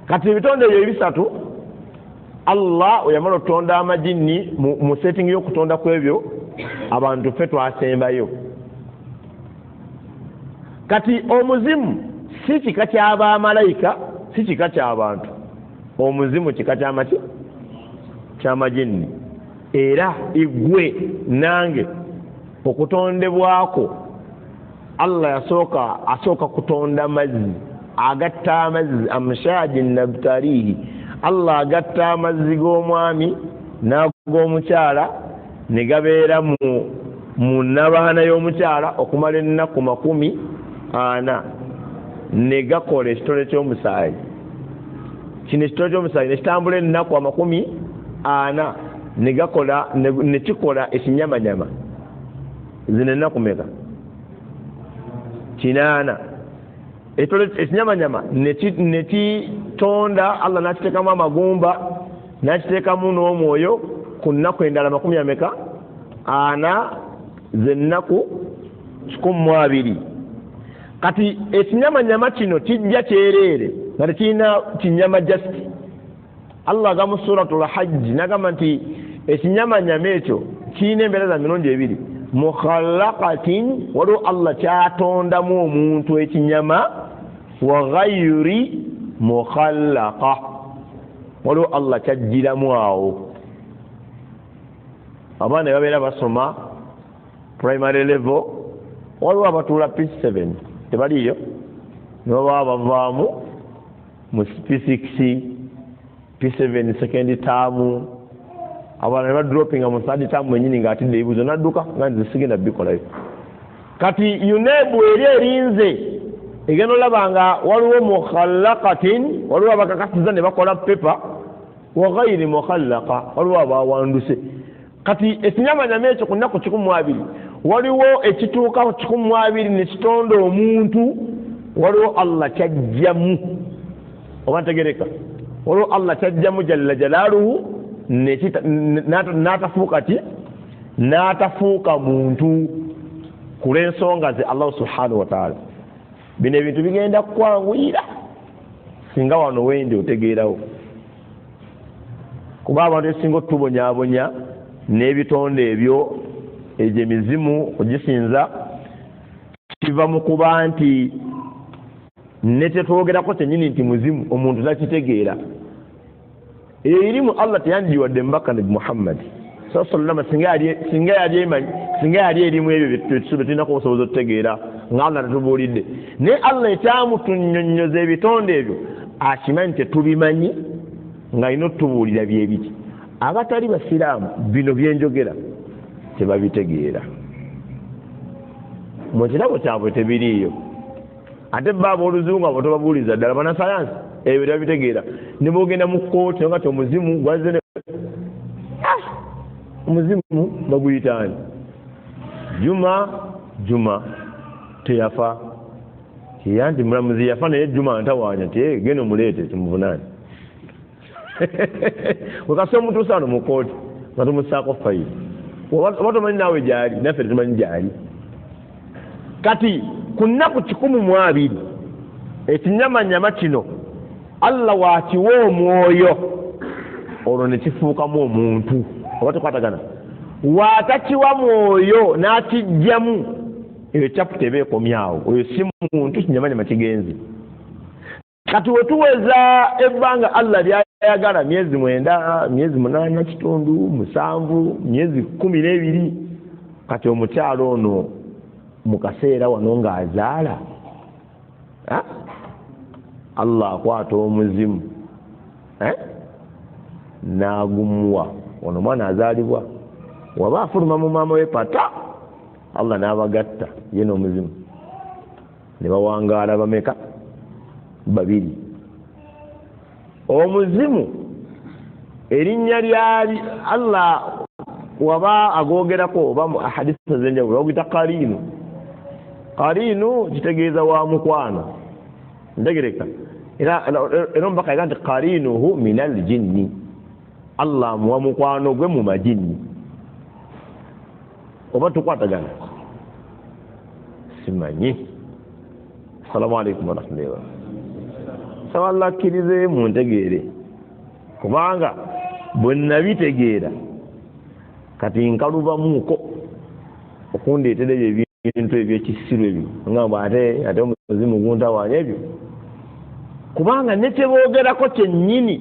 Kati ebitonde ebyo ebisatu Allah oyamala okutonda amajinni mu setting y'okutonda kwebyo, abantu ffe twasembayo. Kati omuzimu si kika ky'abamalayika, si kika ky'abantu. Omuzimu kika kyamaki, ky'amajinni. Era igwe nange okutondebwako Allah yasooka, asooka kutonda mazzi, agatta amazzi amshaji nabtarihi. Allah agatta amazzi g'omwami n'ag'omukyala ne gabeera mu nabaana y'omukyala okumala ennaku 40, ne gakola ekitole ky'omusaayi. Kino ekitole ky'omusaayi ne kitambula ennaku 40, ne gakola ne kikola ekinyamanyama. Zino ennaku meka? 80. Ekinyamanyama ne kitonda Allah n'akiteekamu amagumba, n'akiteekamu n'omwoyo ku nnaku endala 40, z'ennaku 120. Kati ekinyamanyama kino kijja kyereere nga tekirina kinyama just. Allah agamba mu Suratul Hajji n'agamba nti ekinyamanyama ekyo kirina embeera za mirundi ebiri. Mukhallaqatin, waliwo Allah kyatondamu omuntu ekinyama, Wa ghayri mukhallaqa, waliwo Allah kyajjiramu awo. Abaana babeera basoma primary level, waliwo abatuula P7 tebaliyo, ne baba bavaamu mu P6, P7 second term, abalala ne badropinga mu third term wenyini ng'atidde ebibuuzo n'adduka nga nze sigenda bikolayo. Kati UNEB eri erinze egenda olaba nga waliwo mukhallaqatin, waliwo abakakasiza ne bakola pepa, wa ghayri mukhallaqa, waliwo abawanduse. Kati ekinyamanyama ekyo ku nnaku 120 waliwo ekituuka 120 ne kitonda omuntu, waliwo Allah kyajjamu, oba ntegereka, waliwo Allah kyajjamu jalla jalaaluhu n'atafuuka ki, n'atafuuka muntu ku lw'ensonga ze Allah subhanahu wa ta'ala. Bino ebintu bigenda kukwanguyira singa wano wendi otegeerawo, kuba abantu esinga otubonyaabonya n'ebitonde ebyo egyo emizimu okugisinza kiva mu kuba nti ne kyetwogerako kyennyini nti muzimu omuntu takitegeera. Eyo erimu Allah teyandigiwadde mubaka Nabi Muhammad sallallahu alaihi wasallam, singa yali erimu ebyo byetulinako obusobozi okutegeera nga Allah tatubuulidde. Naye Allah ekyamutunnyonnyoza ebitonde ebyo akimanyi tetubimanyi, ng'alina otubuulira byebiki. Abatali basiraamu bino byenjogera tebabitegeera, mu kirabo kyabwe tebiriiyo. Ate bo abooluzungu abo tobabuuliza ddala, bannasayansi ebyo tebabitegeera. Ne bwogenda mu kkooti nga ti omuzimu gwazze, omuzimu baguyita ani? Juma teyafa, nti mulamuzi yafa naye Juma ntawaanya nti genda omuleete tumuvunaane. Wekasa omutuusa wano mu kkooti nga tumussaako fayiro, oba tomanyi naawe gyali, naffe tetumanyi gyali. Kati ku nnaku 120 ekinyamanyama kino Allah wakiwa omwoyo, olwo ne kifuukamu omuntu, oba tukwatagana. Waatakiwa mwoyo n'akijjamu, eyo chapter eba ekomyawo, oyo si muntu, kinyamanyama kigenze. Kati wetuweza ebbanga Allah lyayagala, myezi 9, myezi 8 kitundu, 7, myezi 12. Kati omukyalo ono mu kaseera wano ng'azaala, Allah akwata omuzimu n'agumuwa. Ono omwana azaalibwa waba afuluma mu maama we pata, Allah n'abagatta ye n'omuzimu ne bawangaala bameka? 2. Omuzimu erinnya lyali Allah waba agoogerako oba mu ahadisi ez'enjawulo baguyita kariinu. Kariinu kitegeeza wa mukwano, ntegereka. Era omubaka yaga nti kariinuhu minal jinni, Allah amuwa mukwano gwe mu majinni. Oba tukwatagana? Simanyi. Assalamu alaikum warahmatullahi wabarakatuh. Saba Allah akkirize muntegeere, kubanga bwe nabitegeera kati nkalubamuuko okundeetera ebyo ebintu ebyekisiru ebyo, ngamba ate omuzimu guntawaanya ebyo, kubanga ne kyeboogerako kyennyini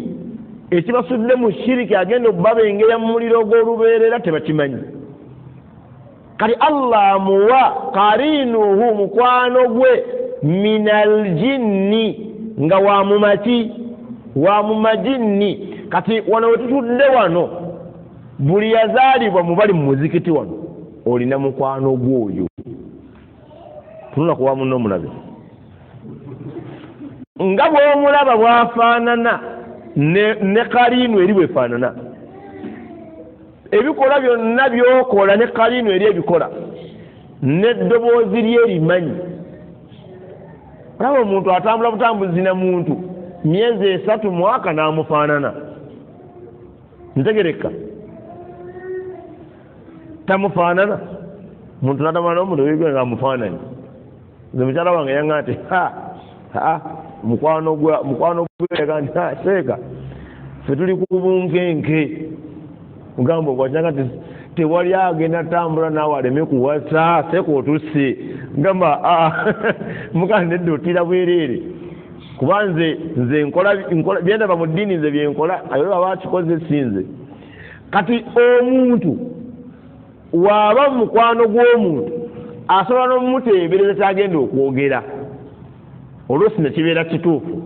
ekibasudde mu shiriki agenda okubabengeya mu muliro ogw'olubeerera tebakimanyi. Kati Allah amuwa kariinuhu mukwano gwe minal jinni, nga wa mumaki, wa mumajinni. Kati wano wetutudde wano buli yazaalibwa mubali mu muzikiti wano olina mukwano gw'oyo, tunula kuwa munno omulabe nga bw'omulaba bw'afaanana ne kariinu eri bwefaanana, ebikola byonna by'okola ne kariinu eri ebikola n'eddoboozi lye erimanyi. Olaba omuntu atambula butambuzi na muntu myezi 3 mwaka n'amufaanana, ntegereka tamufaanana. Muntu n'atambula n'omuntu nga amufaananyi. Nze mukyala wange yaŋŋamba nti mukwano gwe yaga nti seeka ffe tuli ku bunkenke, mugamba ogwakinaga nti tewali agenda tambula naawe aleme kuwasa, seeka otusse. Ngamba mugamba nedda otira bwereere. Kuba nze nkola byendaba mu ddiini, nze byenkola, ayo baba akikoze sinze. Kati omuntu waaba mukwano gw'omuntu asobola n'omumuteebereza kyagenda okwogera, oluusi ne kibeera kituufu.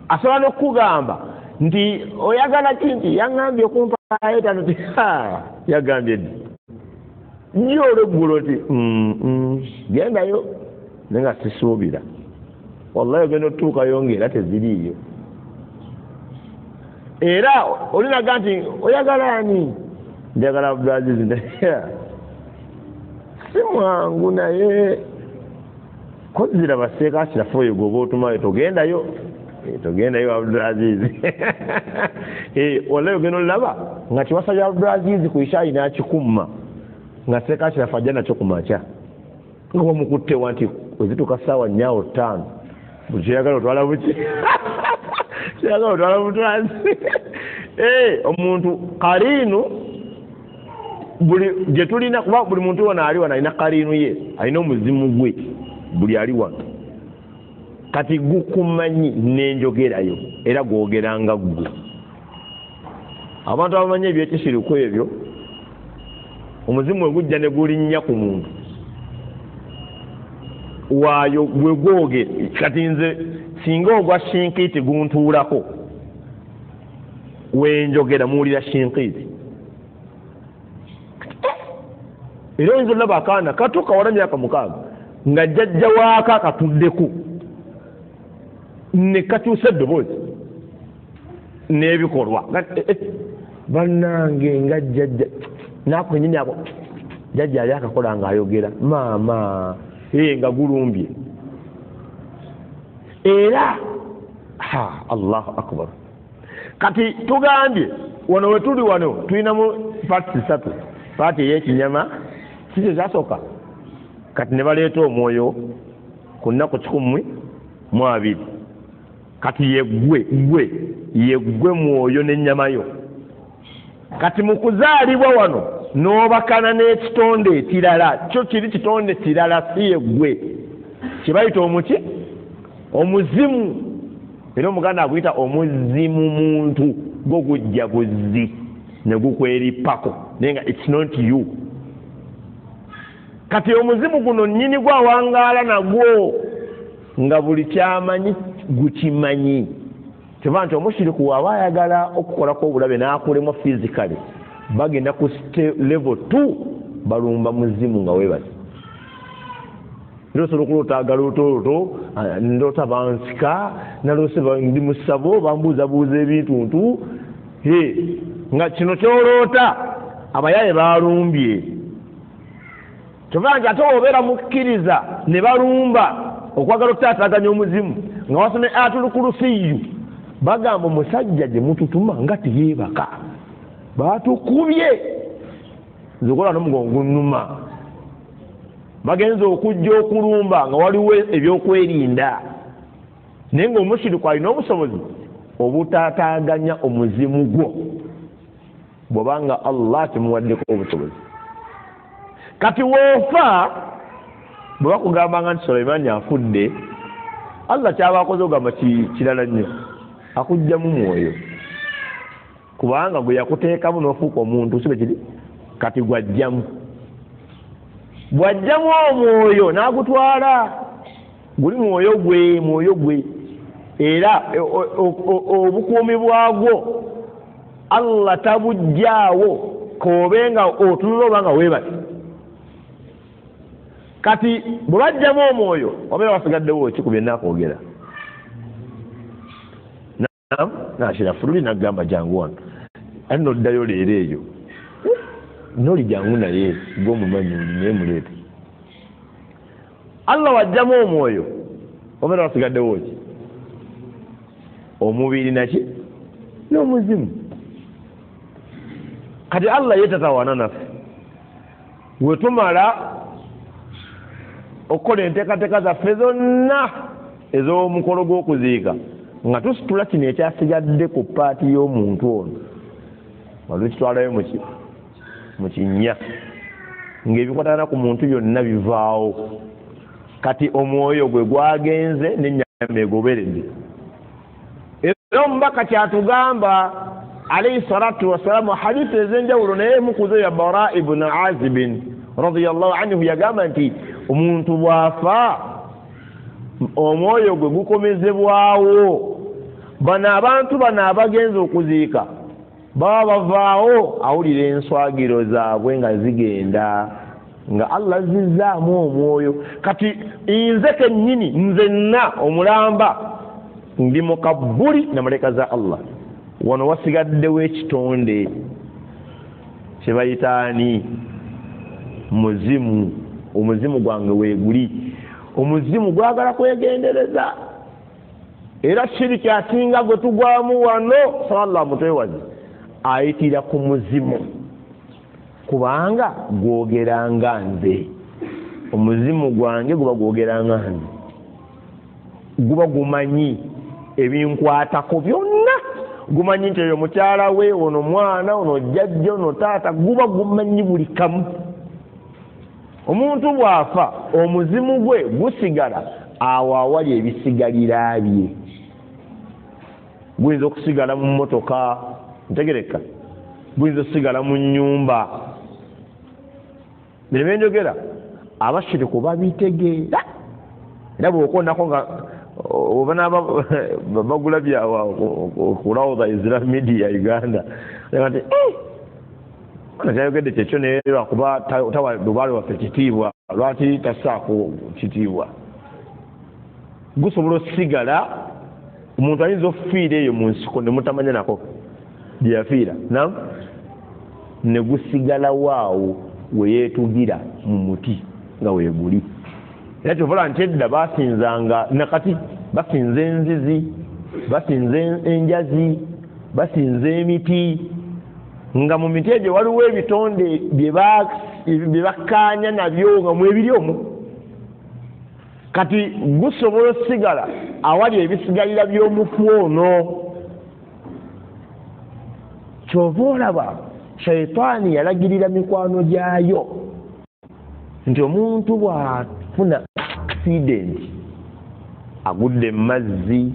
Asobola n'okugamba nti oyagala ki, nti yaŋŋambye okumpa etaano, ti yagambye ddi nyo olweggulo nti gendayo, naye nga sisuubira. Wallahi ogenda otutuukayo ng'era teziriiyo. Era olinaga nti oyagala ani, njagala Abdulaziz, si mwangu naye koziraba seeka Ashirafu oyo gwoba otumayo, togendayo, togendayo Abdulaziz. Wallahi ogenda olaba nga kiwasabye Abdulaziz ku ishayi n'akikumma nga seeka Ashirafu ajja nakyo ku makya, nga wamukuttewa nti wezituuka ssaawa 4 awo 5 buli kyoyagala otwala buki, kyoyagala otwala butwazi. Omuntu kaliinu buli gye tulina, kuba buli muntu wano ali wano alina kaliinu ye, alina omuzimu gwe buli ali wano. Kati gukumanyi n'enjogerayo era gwogeranga ggwe. Abantu abamanyi ebyekisiriku ebyo, omuzimu we gujja ne gulinnya ku muntu waayo gwe gwogera. Kati nze singa ogwa shinkiiti guntuulako, wenjogera muwulira shinkiiti. Era oyinza olaba akaana kato kawala myaka 6 nga jjajja waako akatuddeko ne kakyusa eddoboozi n'ebikolwa. Bannange nga jjajja naako kennyini ako jjajja ali akakola ng'ayogera maama nga gulumbye. Era Allahu akbar. Kati tugambye wano wetuli wano tulinamu paati 3, paati ey'ekinyama si kye kyasooka. Kati ne baleeta omwoyo ku nnaku 120. Kati yeggwe gwe yeggwe mwoyo n'ennyama yo. Kati mu kuzaalibwa wano n'obakana n'ekitonde ekirala, kyo kiri kitonde kirala, si yeggwe, kye bayita omuki omuzimu. Era Omuganda aguyita omuzimu muntu, gwo gujja buzzi ne gukwerippako, naye nga it's not you. Kati omuzimu guno nnyini gwawangaala nagwo nga buli kyamanyi gukimanyi. Kyova nti omushiriku waaba ayagala okukolako obulabe n'akulema physically, bagenda ku level 2 balumba muzimu nga weebase. Era osobola okuloota agalootoloto, ndoota bansika, naloose ndi mu ssabo bambuuzabuuza ebintuntu, nga kino kyoloota abayaaye balumbye. Kyova nti ate obeera mukkiriza ne balumba okwagala okutaataaganya omuzimu nga wasomye Ayatul-Kursiyu, bagamba omusajja gye mututuma nga teyeebaka, batukubye nze okola n'omugongo gunnuma. Bagenze okujja okulumba nga waliwo ebyokwerinda, naye ng'omushiriku alina obusobozi obutaataaganya omuzimu gwo bw'obanga Allah kimuwaddeko obusobozi. Kati woofa bwe bakugambanga nti Sulaimaani afudde, Allah kyaba akoze ogamba kirala nnyo, akuggyamu mwoyo, kubanga gwe yakuteekamu n'ofuuka omuntu, si bwe kiri? Kati gwajjamu, bw'ajjamu omwoyo n'agutwala, guli mwoyo gwe, mwoyo gwe. Era obukuumi bwagwo Allah tabuggyaawo, k'obe nga otunula oba nga weebase. Kati bwe bajjamu omwoyo wabeera wasigaddewo ki ku bye nnaakwogera? Naashirafu luli nagamba jangu wano, ate n'oddayo leero eyo noli jangu naye gw'omumanyi naye muleete. Allah wajjamu omwoyo wabeera wasigaddewo ki? Omubiri naki n'omuzimu. Kati Allah ye tatawaana naffe, we tumala okukola enteekateeka zaffe zonna ez'omukolo gw'okuziika nga tusitula kino ekyasigadde ku paati y'omuntu ono, nga tukitwalayo mu kinnya, ng'ebikwatagana ku muntu byonna bivaawo. Kati omwoyo gwe gwagenze n'ennyama ennyama egoberedde. Era omubaka kyatugamba alayhi salatu wassalamu, hadithi ez'enjawulo, naye mukuzo ya Bara ibn Azib radiyallahu anhu yagamba nti omuntu bw'afa omwoyo gwe gukomezebwawo. Bano abantu bano abagenza okuziika baba bavaawo, awulira enswagiro zaabwe nga zigenda, nga Allah azzizaamu omwoyo. Kati nze kennyini nzenna omulamba ndi mu kabbuli na malaika za Allah. Wano wasigaddewo ekitonde kye bayitaani muzimu. Omuzimu gwange weeguli, omuzimu gwagala kwegendereza. Era shiriki asinga gwe tugwamu wano, sallallahu mutwewaze, ayitira ku muzimu, kubanga gwogeranga nze. Omuzimu gwange guba gwogeranga nze, guba gumanyi ebinkwatako byonna, gumanyi nti oyo mukyala we, ono mwana, ono jjajja, ono taata, guba gumanyi buli kamu. Omuntu bw'afa omuzimu gwe gusigala awo awali ebisigalira bye. Guyinza okusigala mu mmotoka, ntegereka, guyinza okusigala mu nnyumba. Bino byenjogera abashiriku babitegeera, era bw'okondako nga oba bagulabye awo ku Rawda Islam Media Uganda, nti ana kyayogedde kyekyo, naye lwakuba tawa lubaale waffe kitiibwa, lwaki tassaako kitiibwa? Gusobola osigala, omuntu ayinza okufiira eyo mu nsiko ne mutamanya nako gye yafiira, nam ne gusigalawo awo we yeetugira mu muti nga weeguli. Era kyovola nti edda basinzanga, nakati basinza enzizi, basinza enjazi, basinza emiti, nga mu miti egyo waliwo ebitonde bye bakkaanya nabyo nga mwebiri omwo. Kati gusobola osigala awali ebisigalira by'omufu ono. Kyova olaba shaitaani yalagirira mikwano gyayo nti omuntu bw'afuna accident, agudde mu mazzi,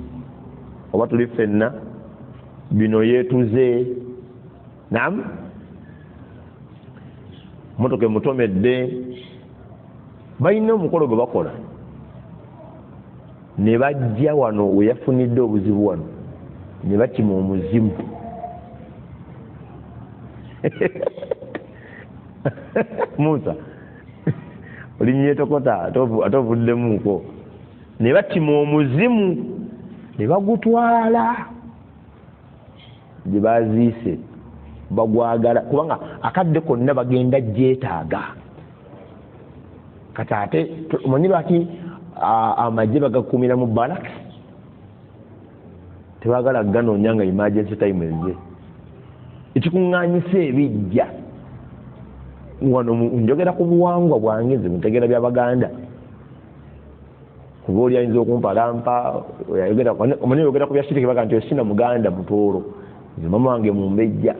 oba tuli ffenna bino yeetuze, nam motoka emutomedde, balina omukolo gwe bakola ne bajja wano we yafunidde obuzibu wano ne bakima omuzimu. Musa olinyetokota ate ovuddemuuko. Ne bakima omuzimu ne bagutwala gye baziise, bagwagala kubanga akadde konna bagenda gyetaaga. Kati ate omanyi lwaki amagye bagakuumira mu barracks? Tebaagala ganoonya nga emergency time ezze. Ekikuŋŋaanyisa ebijja wano, njogera ku buwangwa bwange nze mutegeera by'Abaganda, kuba oli ayinza okumpalampa, omanyi oyogera ku bya shiriki baga nti osina Muganda mutooro, nze mama wange mumbejja,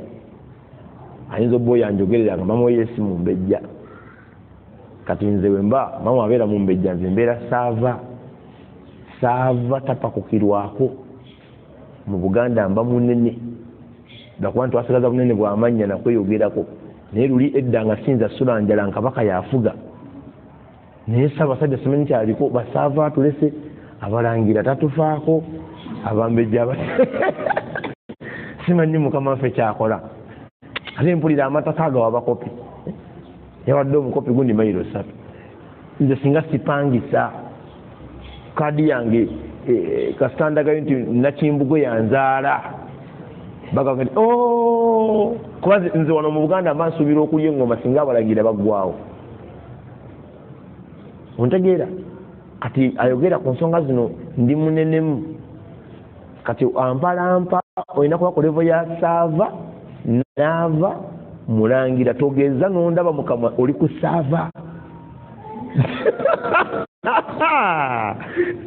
ayinza obba oyo anjogerera nga mama oyo si mumbejja. Kati nze wemba mama abeera mumbejja, nze mbeera saava, saava tapakukirwako mu Buganda, mba munene lwakuba ntwasigaza bunene bw'amannya nakweyogerako. Naye luli edda nga sinza sula njala nkabaka yafuga, naye Ssaabasajja simanyi kyaliko, basaava atulese, abalangira tatufaako, abambejja simanyi mukama waffe kyakola. Ate mpulira amataka agawa abakopi, yawadde omukopi gundi mayiro 3. Nze singa sipangisa kaadi yange kasitandagayo nti Nakimbugwe yanzaala, bagamba nti kuba nze wano mu Buganda mba nsuubira okulya engoma singa abalangira baggwawo. Ontegeera? Kati ayogera ku nsonga zino ndi munenemu. Kati ampalampa olina kuba ku levo ya saava naava mulangira, togeza nondaba mukama oli ku saava.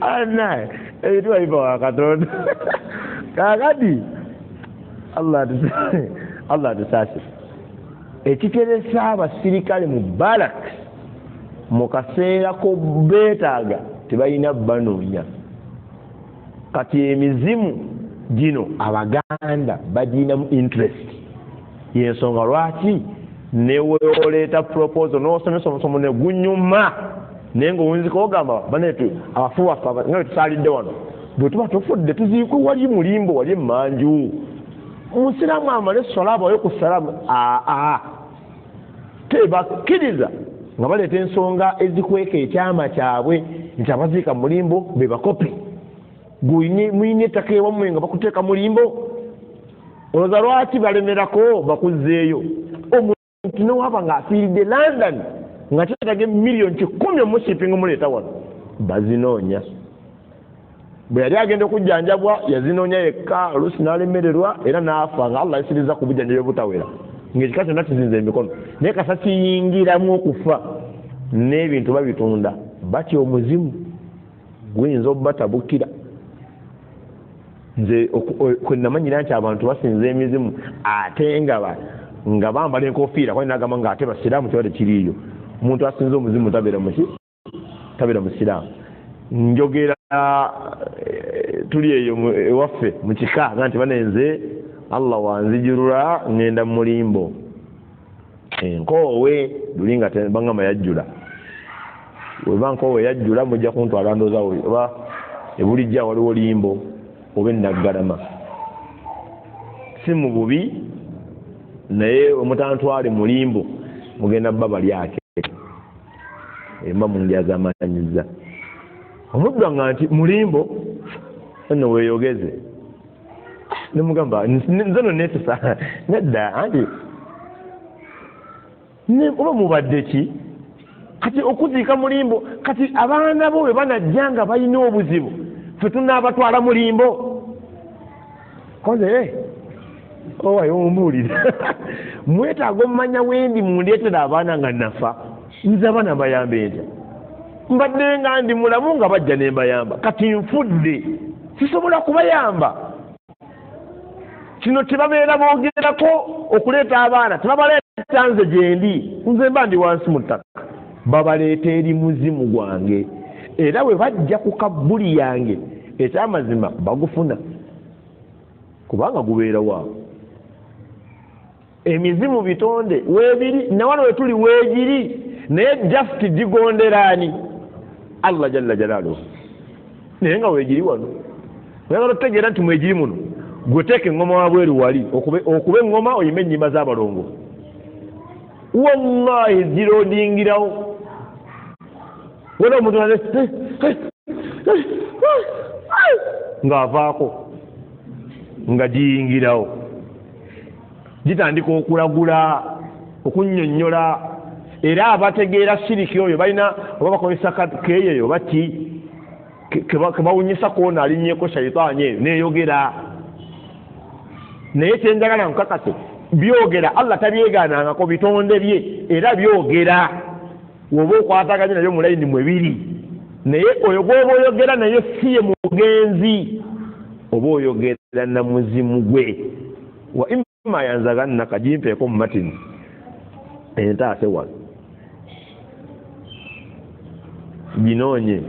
Anaye ebitwa biva wa Katonda. Kaakati Allah atusaasire. Ekiteresa abasirikale mu barracks mu kaseera ko beetaaga tebalina banoonya. Kati emizimu gino Abaganda bagirinamu interest. Yensonga lwaki neweoleeta proposal n'osomesa omusomo ne gunyuma, naye ng'owunzika ogamba banetu abafu baffe nga bwe tusaalidde wano, bwe tuba tufudde tuziikwe wali mulimbo wali emmanju. Omusiraamu amale swala abawe ku salaamu, aa tebakkiriza nga baleeta ensonga ezikweka ekyama kyabwe nti abaziika mulimbo be bakopi. Muyina ettaka ewammwe nga bakuteeka mulimbo, olowooza lwaki balemerako bakuzzeeyo? Omuntu newaba ng'afiiridde London nga kyetaaga emiliyoni 100 omushipinga omuleeta wano, bazinoonya. Bwe yali agenda okujjanjabwa yazinoonya yekka, oluusi n'alemererwa era n'afa nga Allah ayisiriza ku bujjanjabi obutawera, ng'ekika kyonna kizinze emikono. Naye kasa kiyingiramu okufa n'ebintu babitunda, batya omuzimu guyinza obbatabukira. Nze kwe namanyira nti abantu basinza emizimu ate nga bambala enkofiira, kwani nagamba nga ate basiraamu kiba tekiriiyo. Omuntu asinza omuzimu tabeera muki? Tabeera musiraamu. Njogera tuli eyo ewaffe mu kika nga nti banenze Allah wanzijulula ngenda mulimbo enkoowe luli nga bangamba yajjula. Weba nkoowe yajjula mujja kuntwala ndooza oba ebulijja waliwo limbo oba enaggalama. Si mu bubi, naye omutantwale mulimbo mugenda baba lyake emba mundyazamanyiza. Omuddu nga nti mulimbo nno weeyogeze, nemugamba nze no neetusa nedda anti oba mubadde ki kati okuziika mulimbo. Kati abaana bo bwe banajja nga balina obuzibu ffe tunaabatwala mulimbo. Koze owayo ombuulira mwetaaga omumanya wendi mundeetera abaana nga nafa, nze abaana mbayambe ntya? Mbadde nga ndi mulamu nga bajja ne mbayamba, kati nfudde sisobola kubayamba. Kino tebabeera boogerako okuleeta abaana, tebabaleeta nze gyendi, nze mba ndi wansi mu ttaka, babaleeta eri muzimu gwange. Era bwe bajja ku kabbuli yange ekyamazima bagufuna, kubanga gubeera waawo. Emizimu bitonde weebiri na wano wetuli weegiri, naye just gigonderaani Allah jalla jalaaluhu, naye nga weegiri wano. Oyagala otutegeera nti mwegiri muno, gwe teeka eŋŋoma wabweru wali okuba eŋŋoma oyime ennyimba z'abalongo, wallahi ziroodingirawo. Waliwo omuntu ng'avaako nga giyingirawo, gitandika okulagula okunnyonnyola. Era abategeera siriki oyo balina oba bakozesa keeyeyo oba ki kebawunyisa koona alinnyeko shaitaani eyo neeyogera. Naye kyenjagala nkakase byogera, Allah tabyegaanangako bitonde bye, era byogera. Woba okwataganye nabyo mu layini mwe biri, naye oyo gw'oba oyogera naye si ye mugenzi, oba oyogera na muzimu gwe. Wa imma yanzagannaka gimpeeko mu matini entaase wano ginoonye.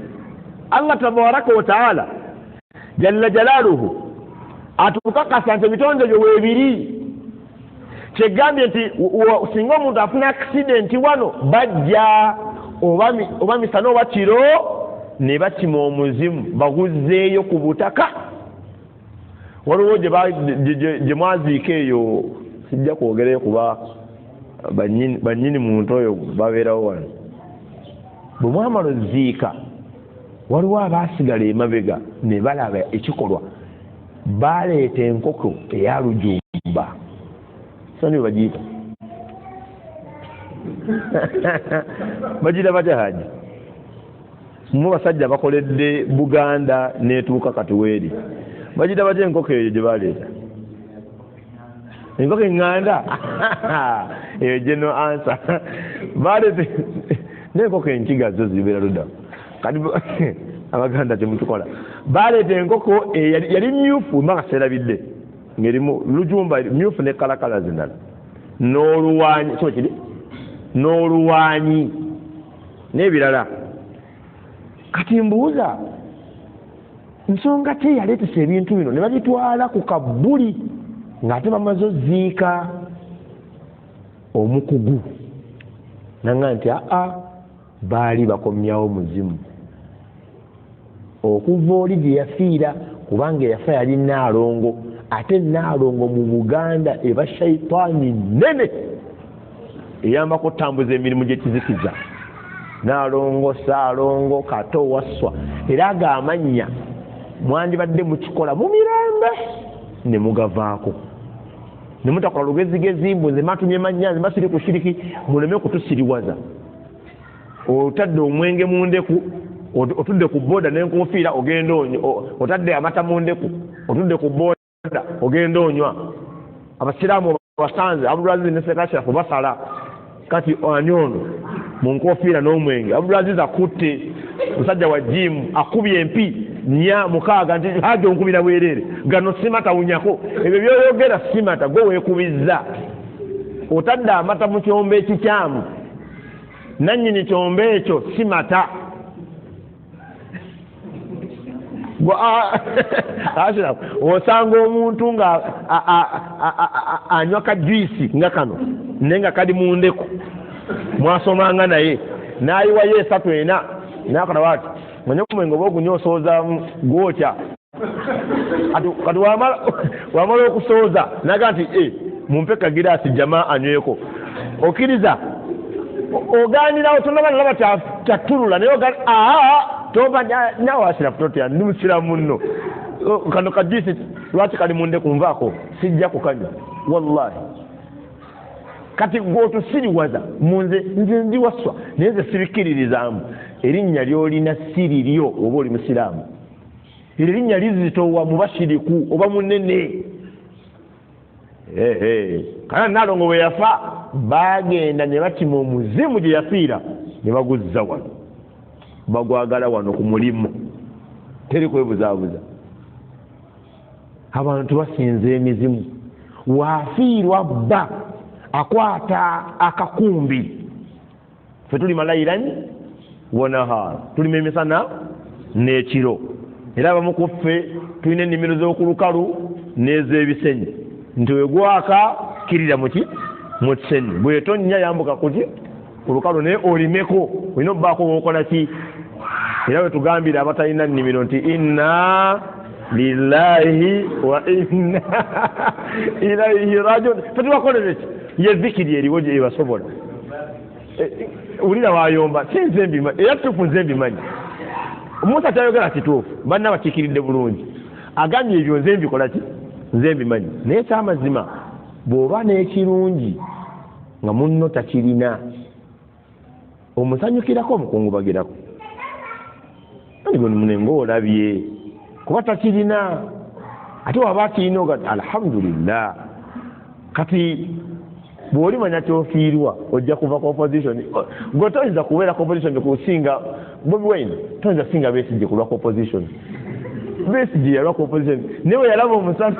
Allah tabaraka wa taala jalla jalaaluhu atukakasa nti ebitonde byo weebiri. Kyegambye nti singa omuntu afuna accident wano bajja oba misana oba kiro ne bakima omuzimu baguzzeeyo ku butaka. Waliwo gye mwaziika eyo, sijja kwogerayo kuba bannyini muntu oyo babeerawo wano. Bwe mwamala oziika waliwo abaasigala emabega ne balaba ekikolwa, baleeta enkoko eya lujumba. Sani bagiyita bagiyita batya Haji? Mu basajja bakoledde Buganda n'etuuka kati weeri, bagiyita batya enkoko eyo gye baleeta? Enkoko eŋŋanda eyo geno ansa baleeta n'enkoko enkiga zo zibeera ludda. Kati Abaganda kyemutukola, baleeta enkoko yali myufu mba nga seerabidde, ng'erimu lujumba myufu ne kalakala zindala n'oluwanyi, so kiri n'oluwanyi n'ebirala. Kati mbuuza Nsonga ki eyaleetesa ebintu bino ne babitwala ku kabbuli ng'ate bamaze oziika omukugu? Nanga nti aa, baali bakomyawo muzimu okuva oli gye yafiira, kubanga eyafa yali Naalongo, ate Naalongo mu Buganda eba shaitaani nnene eyambako otambuza emirimu gy'ekizikiza. Naalongo, Saalongo, Kato, Wasswa, era ago amannya mwandibadde mukikola mu mirembe ne mugavaako, ne mutakola lugezigezi mbu nze matumye mannya, nze masiri ku shiriki, muleme kutusiriwaza. Otadde omwenge mu ndeku, otudde ku boda n'enkofiira ogenda onywa, otadde amata mu ndeku, otudde ku boda ogenda onywa. Abasiraamu basanze Abdulaziz ne Sekashirafu basala kati ani ono mu nkofiira n'omwenge. Abdulaziz akutte musajja wa jiimu, akubye empi 4 6 nti haja onkubira bwereere, gano simata wunyako. Ebyo byoyogera simata, gwe weekubizza. Otadde amata mu kyombo ekikyamu, nannyini kyombo ekyo simata. Osanga omuntu nga anywa ka juice nga kano naye nga kali mu ndeku, mwasomanga naye n'ayiwayo 3 4 n'akola bw'ati, manye omwenge oba ogunywa osooza gwokya. Kati wamala okusooza n'agamba nti mumpe kagiraasi jama anyweko. Okkiriza ogaanirawo, tonaba nalaba kyattulula naye toba nawe Ashirafu totya, ndi musiraamu nno. Kano ka juice lwaki kali mu ndeku, nvaako sijja kukanywa wallahi. Kati gw'otusiriwaza munze, nze ndi Wasswa naye nze sibikiririzaamu. Erinnya ly'olina si liryo oba oli musiraamu, eryo erinnya lizitowa mu bashiriku oba munene. Kana Naalongo bwe yafa baagenda ne bakima omuzimu gye yafiira ne baguzza wano, bagwagala wano ku mulimu, teri kwebuzaabuza. Abantu basinza emizimu. Waafiirwa bba akwata akakumbi, ffe tulima lailan wa nahar, tulima emisana n'ekiro, era abamu ku ffe tulina ennimiro z'oku lukalu n'ez'ebisenyi, nti wegwaka kirira muki mu kisenyi, bw'etonnya yambuka kuki ku lukalu, naye olimeko olina obbaako w'okola ki. Era bwe tugambira abatalina nnimiro nti inna lillahi wa inna ilaihi rajiun, ffe tubakolere ki? Ye zikiri eriwo gye ebasobola. Wulira wayomba, si nze mbimanyi, era kituufu nze mbimanyi. Musa kyayogera kituufu, banna bakiikiridde bulungi, agambye ebyo nze mbikola ki, nze mbimanyi. Naye kyamazima bw'oba n'ekirungi nga munno takirina, omusanyukirako omukungubagirako, mune ng'olabye kuba takirina, ate waba akirina oga alhamdulillah. Kati bw'olimanya ky'ofiirwa ojja kuva ku opposition. Gwe toyinza kubeera ku opposition kusinga Bobi Wine, toyinza kusinga Besigye kulwa ku opposition. Besigye yalwa ku opposition naye bwe yalaba omusana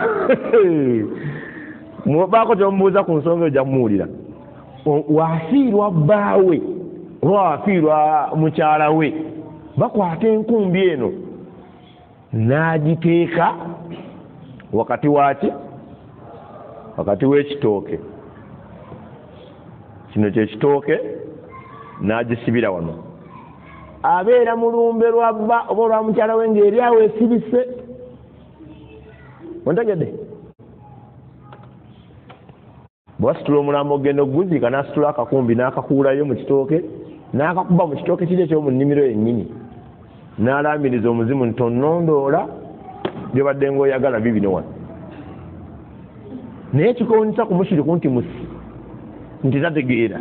baako kyomubuuza ku nsonga ojja kumuwulira. Wafiirwa bbaawe oba wafiirwa mukyala we, bakwata enkumbi eno n'agiteeka wakati waki, wakati w'ekitooke kino kyekitooke, n'agisibira wano. Abeera mu lumbe lwa bba oba olwa mukyala we ng'eri awo esirise. Ontegedde? Bw'asitula omulambo ogenda okuguziika, n'asitula akakumbi n'akakuulayo mu kitooke, n'akakuba mu kitooke kiri eky'omu nnimiro yennyini, n'alaamiriza omuzimu nti tonondoola byobadde ng'oyagala bibino wano. Naye kikowunyisa ku mushiriku nti musi nti tategeera.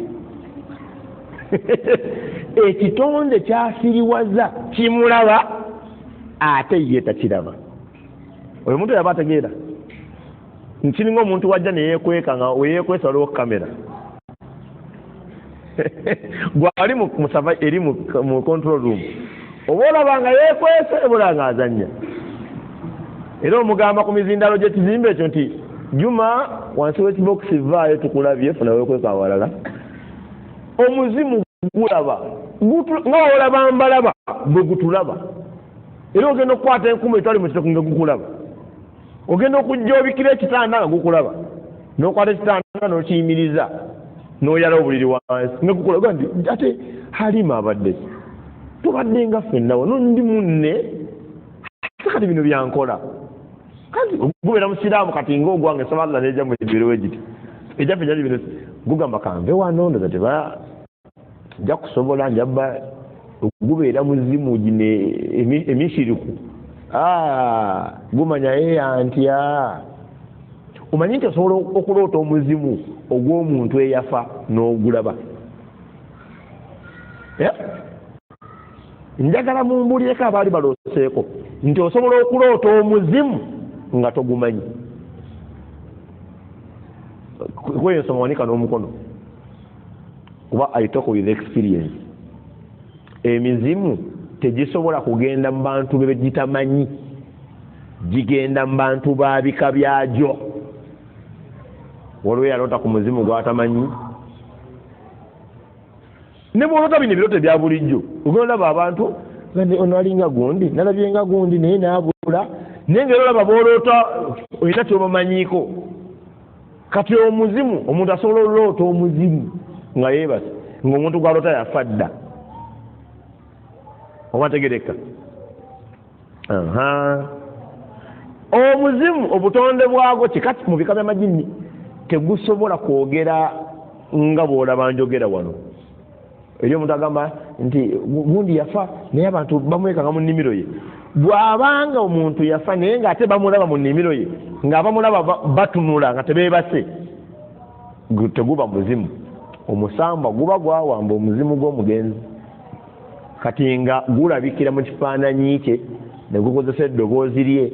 Ekitonde kyasiriwaza kimulaba ate ye takiraba. Oyo omuntu yaba ategeera. Nkiringa omuntu wajja ne yeekweka nga we yeekwesa waliwo kamera. Gwali musava eri mu control room, oba olaba nga yeekwese oba nga azannya. Era omugamba ku mizindalo gy'ekizimbe ekyo nti Juma wansi w'ekibokisi vaayo tukulabye, funa weekweka awalala. Omuzimu gulaba nga olaba mbalaba bwe gutulaba. Era ogenda okukwata enkumu etwali mu kitoko nga gukulaba, ogenda okujja obikira ekitanda nga gukulaba, n'okwata ekitanda n'okiyimiriza n'oyala obuliri wansi nga gukulaba. Nti ate Halima abadde tubadde nga ffenna wano, ndi munne, ate kati bino byankola. Kati gubeera musiraamu kati ng'ogwange nsaba Allah n'ejjamu egibeerewo egiti ejjaffe gyali bino, gugamba kanve wano ndoza teba nja kusobola njaba. Gubeera muzimu gino emishiriku, gumanya yeyantya. Omanyi nti osobola okuloota omuzimu ogw'omuntu eyafa n'ogulaba. Njagala mumbulireko abaali balooseeko nti osobola okuloota omuzimu nga togumanyi. Kweyo nsoma wanika n'omukono, kuba I talk with experience. Emizimu tegisobola kugenda mu bantu be gitamanyi, gigenda mu bantu ba bika byagyo. Waliwo yaloota ku muzimu gw'atamanyi. Ne bw'oloota bino ebirooto ebya bulijjo, ogenda olaba abantu ono alinga gundi, nalabye nga gundi naye n'abula, naye ng'era olaba bw'oloota olina ky'obamanyiiko. Kati omuzimu, omuntu asobola oloota omuzimu nga yeebase, ng'omuntu gw'aloota yafa dda. Oba tegereka. Omuzimu obutonde bwagwo kikati mu bika by'amajinni tegusobola kwogera nga bw'olaba njogera wano. Eri omuntu agamba nti gundi yafa naye abantu bamwekanga mu nnimiro ye. Bw'abanga omuntu yafa naye ng'ate bamulaba mu nnimiro ye, ng'abamulaba batunula nga tebeebase, teguba muzimu. Omusambwa guba gwawamba omuzimu gw'omugenzi, kati nga gulabikira mu kifaananyi kye ne gukozesa eddoboozi lye,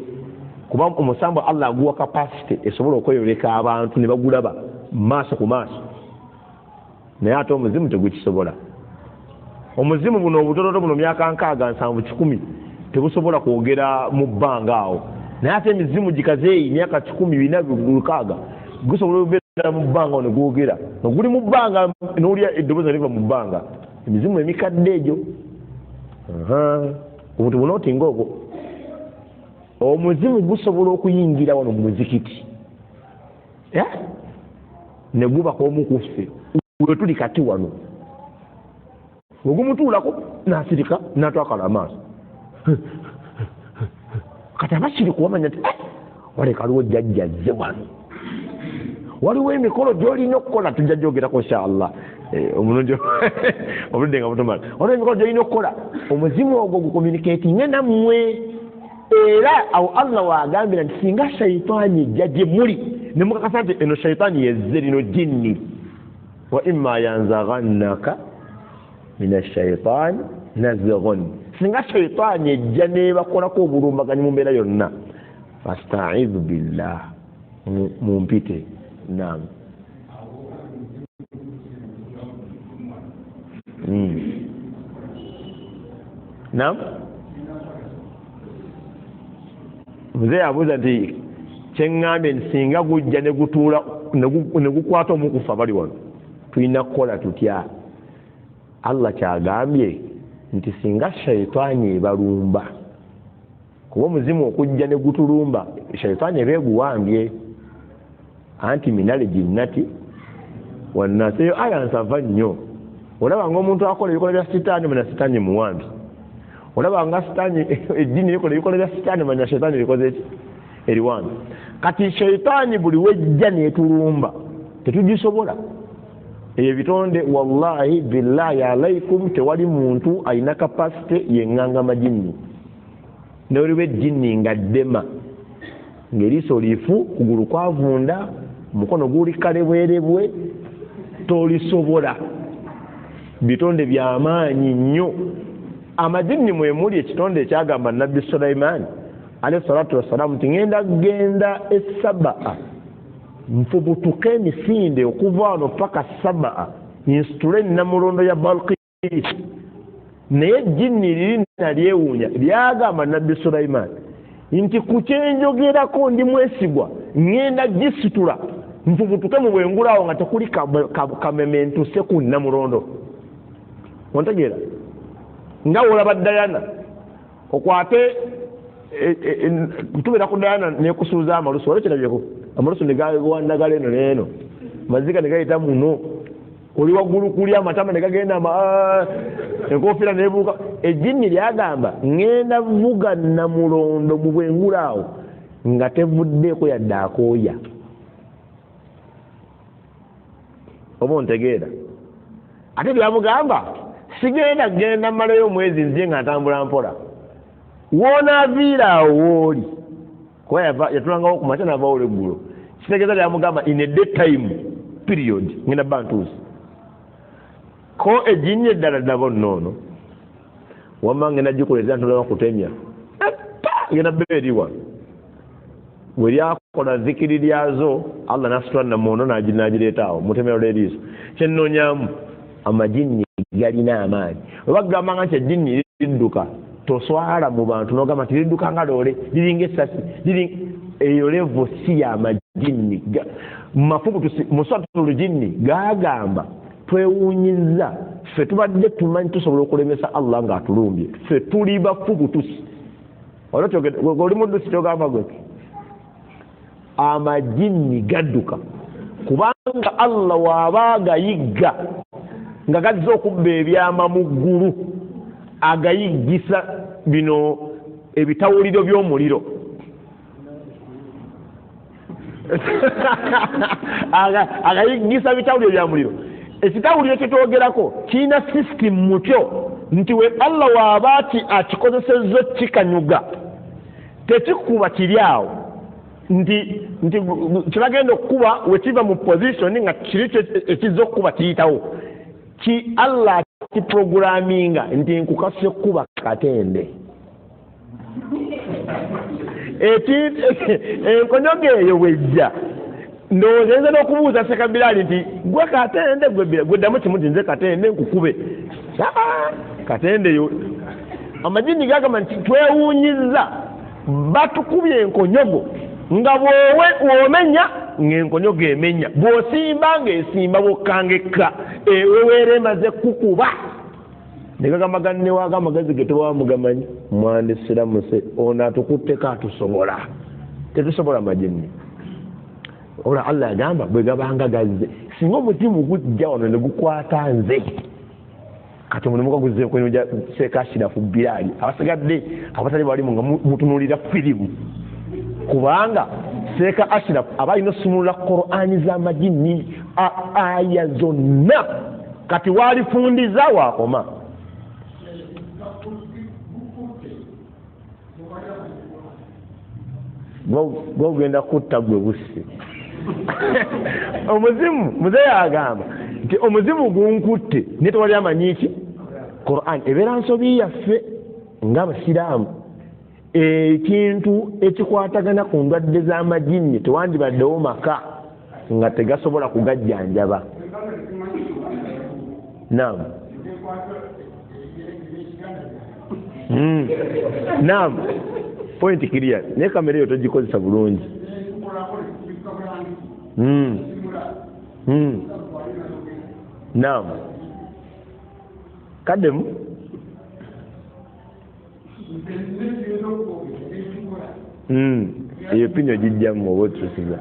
kuba omusambwa Allah aguwa kapasite esobola okweyoleka abantu ne bagulaba maaso ku maaso, naye ate omuzimu tegukisobola. Omuzimu buno obutototo buno myaka 6, 7, 10 tebusobola kwogera mu bbanga awo, naye ate emizimu gikazeeyi myaka 100, 400, 600 gusobola okubeera mu bbanga awo ne gwogera, nga guli mu bbanga n'olya eddoboozi nga liva mu bbanga. Emizimu emikadde egyo obuntu bunooti ng'obwo. Omuzimu gusobola okuyingira wano mu muzikiti ne gubaka omu ku ffe we tuli kati wano, bwe gumutuulako n'asirika n'atwakala amaaso. Kati abasiriku bamanya nti waleka waliwo jjajja azze wano, waliwo emikolo gy'olina okukola, tujja gyogerako inshallah omulungi obudde nga butumala. Waliwo emikolo gy'olina okukola, omuzimu ogwo gucommunicatinge nammwe. Era awo Allah wagambira nti singa shaitaani ejja gye muli ne mukakasa nti eno shaitaani yezze, lino jinni, wa imma yanzaghannaka mina shaitaani nazghun, singa shaitaani ejja nebakolako obulumbaganyi mu mbeera yonna, fastaidhu billah, mumpite. Naam. Naam. Mzee abuuza nti kyeŋŋambye nti singa gujja ne gutuula ne gukwata omukufa bali wano, tulina kukola tutya? Allah kyagambye nti singa shaitaani ebalumba, kuba omuzimu okujja ne gutulumba shaitaani eba eguwambye, anti minal jinnati wannasi. Eyo aya nsava nnyo. Olaba ng'omuntu akola ebikolwa bya sitaani, manya sitaani emuwambye. Olaba nga sitaani eddiini ekola ebikolwa bya sitaani, manya shaitaani erikoze ki, eriwambye. Kati shaitaani buli wejja n'etulumba tetugisobola. Ebyo ebitonde wallahi billahi alaikum, tewali muntu alina kapasite yeŋŋanga majinni. Noliba ejjinni nga ddema, ng'eriiso lifu, kugulu kwavunda, omukono guli kalebwerebwe, tolisobola. Bitonde byamaanyi nnyo. Amajinni mwe muli ekitonde ekyagamba Nabbi Sulaimaani alayhi salatu wassalamu nti ŋŋenda kugenda e Sabaa nfubutuke emisinde okuva wano paka Sabaa nsitule namulondo ya Balkiisi. Naye ejjinni liri nalyewuunya, lyagamba Nabbi Sulaimaani nti ku kyenjogerako ndi mwesigwa, ŋŋenda gisitula nfubutuke mu bwengula awo nga tekuli kameme ntuse ku namulondo. Ontegeera? Nga w'olaba Diana Okwate tubeera ku dayana nekusuuza amalusu, wali kirabyeko amalusu ne gawandagala eno n'eno, maziga ne gayita muno, oli waggulu kuli amatama ne gagenda enkofiira nebuuka. Ejjinni lyagamba ŋŋenda vuga Namulondo mu bwengula awo nga tevuddeeko yadde akooya. Oba ontegeera? Ate byamugamba sigenda genda mmalayo omwezi nzije nga ntambula mpola, wonaaviira awo wooli, kuba yatulangawo ku makya n'avaawo olweggulo. Kitegeeza lyamugamba in a day time period ngenda bba ntuusi. Ko ejjinni eddala ddabo nnoono wamma ngenda gikoleeza ntulaba kutemya ngenda bba eri wano. Bwe lyakola zikiri lyazo Allah n'asitula Namulondo n'agireeta awo mutemero l'eriiso. Kyennoonyaamu amajinni galina amaanyi. Bwe bagamba nti ejjinni lidduka, toswala mu bantu n'ogamba nti lidduka nga loole, liringa essasi, eyo levo si y'amajinni. Mafubutusi musatulu jinni gagamba twewuunyizza, ffe tubadde tumanyi tusobola okulemesa Allah ng'atulumbye, ffe tuli bafubutusi. Oli muddusi kyogamba gwe amajinni gadduka kubanga Allah waaba agayigga nga gazze okubba ebyama mu ggulu, agayiggisa bino ebitawuliro by'omuliro agayiggisa bitawuliro bya muliro. Ekitawuliro kye twogerako kirina system mutyo nti we Allah waaba akikozesezza kikanyuga tekikuba kiri awo nti kyebagenda okukuba wekiva mu position nga kiri ekizza okukuba kiyitawo. Ki Allah kiprogramminga nti nkukase kuba Katende. Enkonyogo eyo bwejja ndowooza nze n'okubuuza Ssekabiraali nti gwe Katende gwe ddamu kimu nti nze Katende nkukube. Katende yo amajinni gagamba nti twewuunyizza batukubye enkonyogo nga bw'omenya ng'enkonyogo emenya, bw'osimba ng'esimba, bw'okkanga ekka, eweweera emaze kukuba. Ne gagamba gannewaako amagezi ge tuba mugamanyi, mwandisiramuse ono atukutteko atusobola, tetusobola majinni. Olwo Allah agamba bwe gabanga gazze, singa omuzimu gujja wano ne gukwata nze, kati omulimu gaguzze kunyuja Sheikh Ashirafu Bilali, abasigadde abatali balimu nga mutunuulira firimu, kubanga Sheikh Ashirafu aba alina osumulula Qur'ani z'amajinni aya zonna, kati walifundiza wakoma. Gwogenda kutta gwe bussi. Omuzimu muzeeyi agamba nti omuzimu gunkutte naye tewali amanyi ki Qur'an. Ebeera nsobi yaffe ng'abasiraamu, ekintu ekikwatagana ku ndwadde z'amajinni tewandibaddewo maka nga tegasobola kugajjanjaba. Naam. Naam. Point clear. Naye kamera eyo togikozesa bulungi. Naam. Kaddemu. Eyo pini ogijjamu oba otuusiza.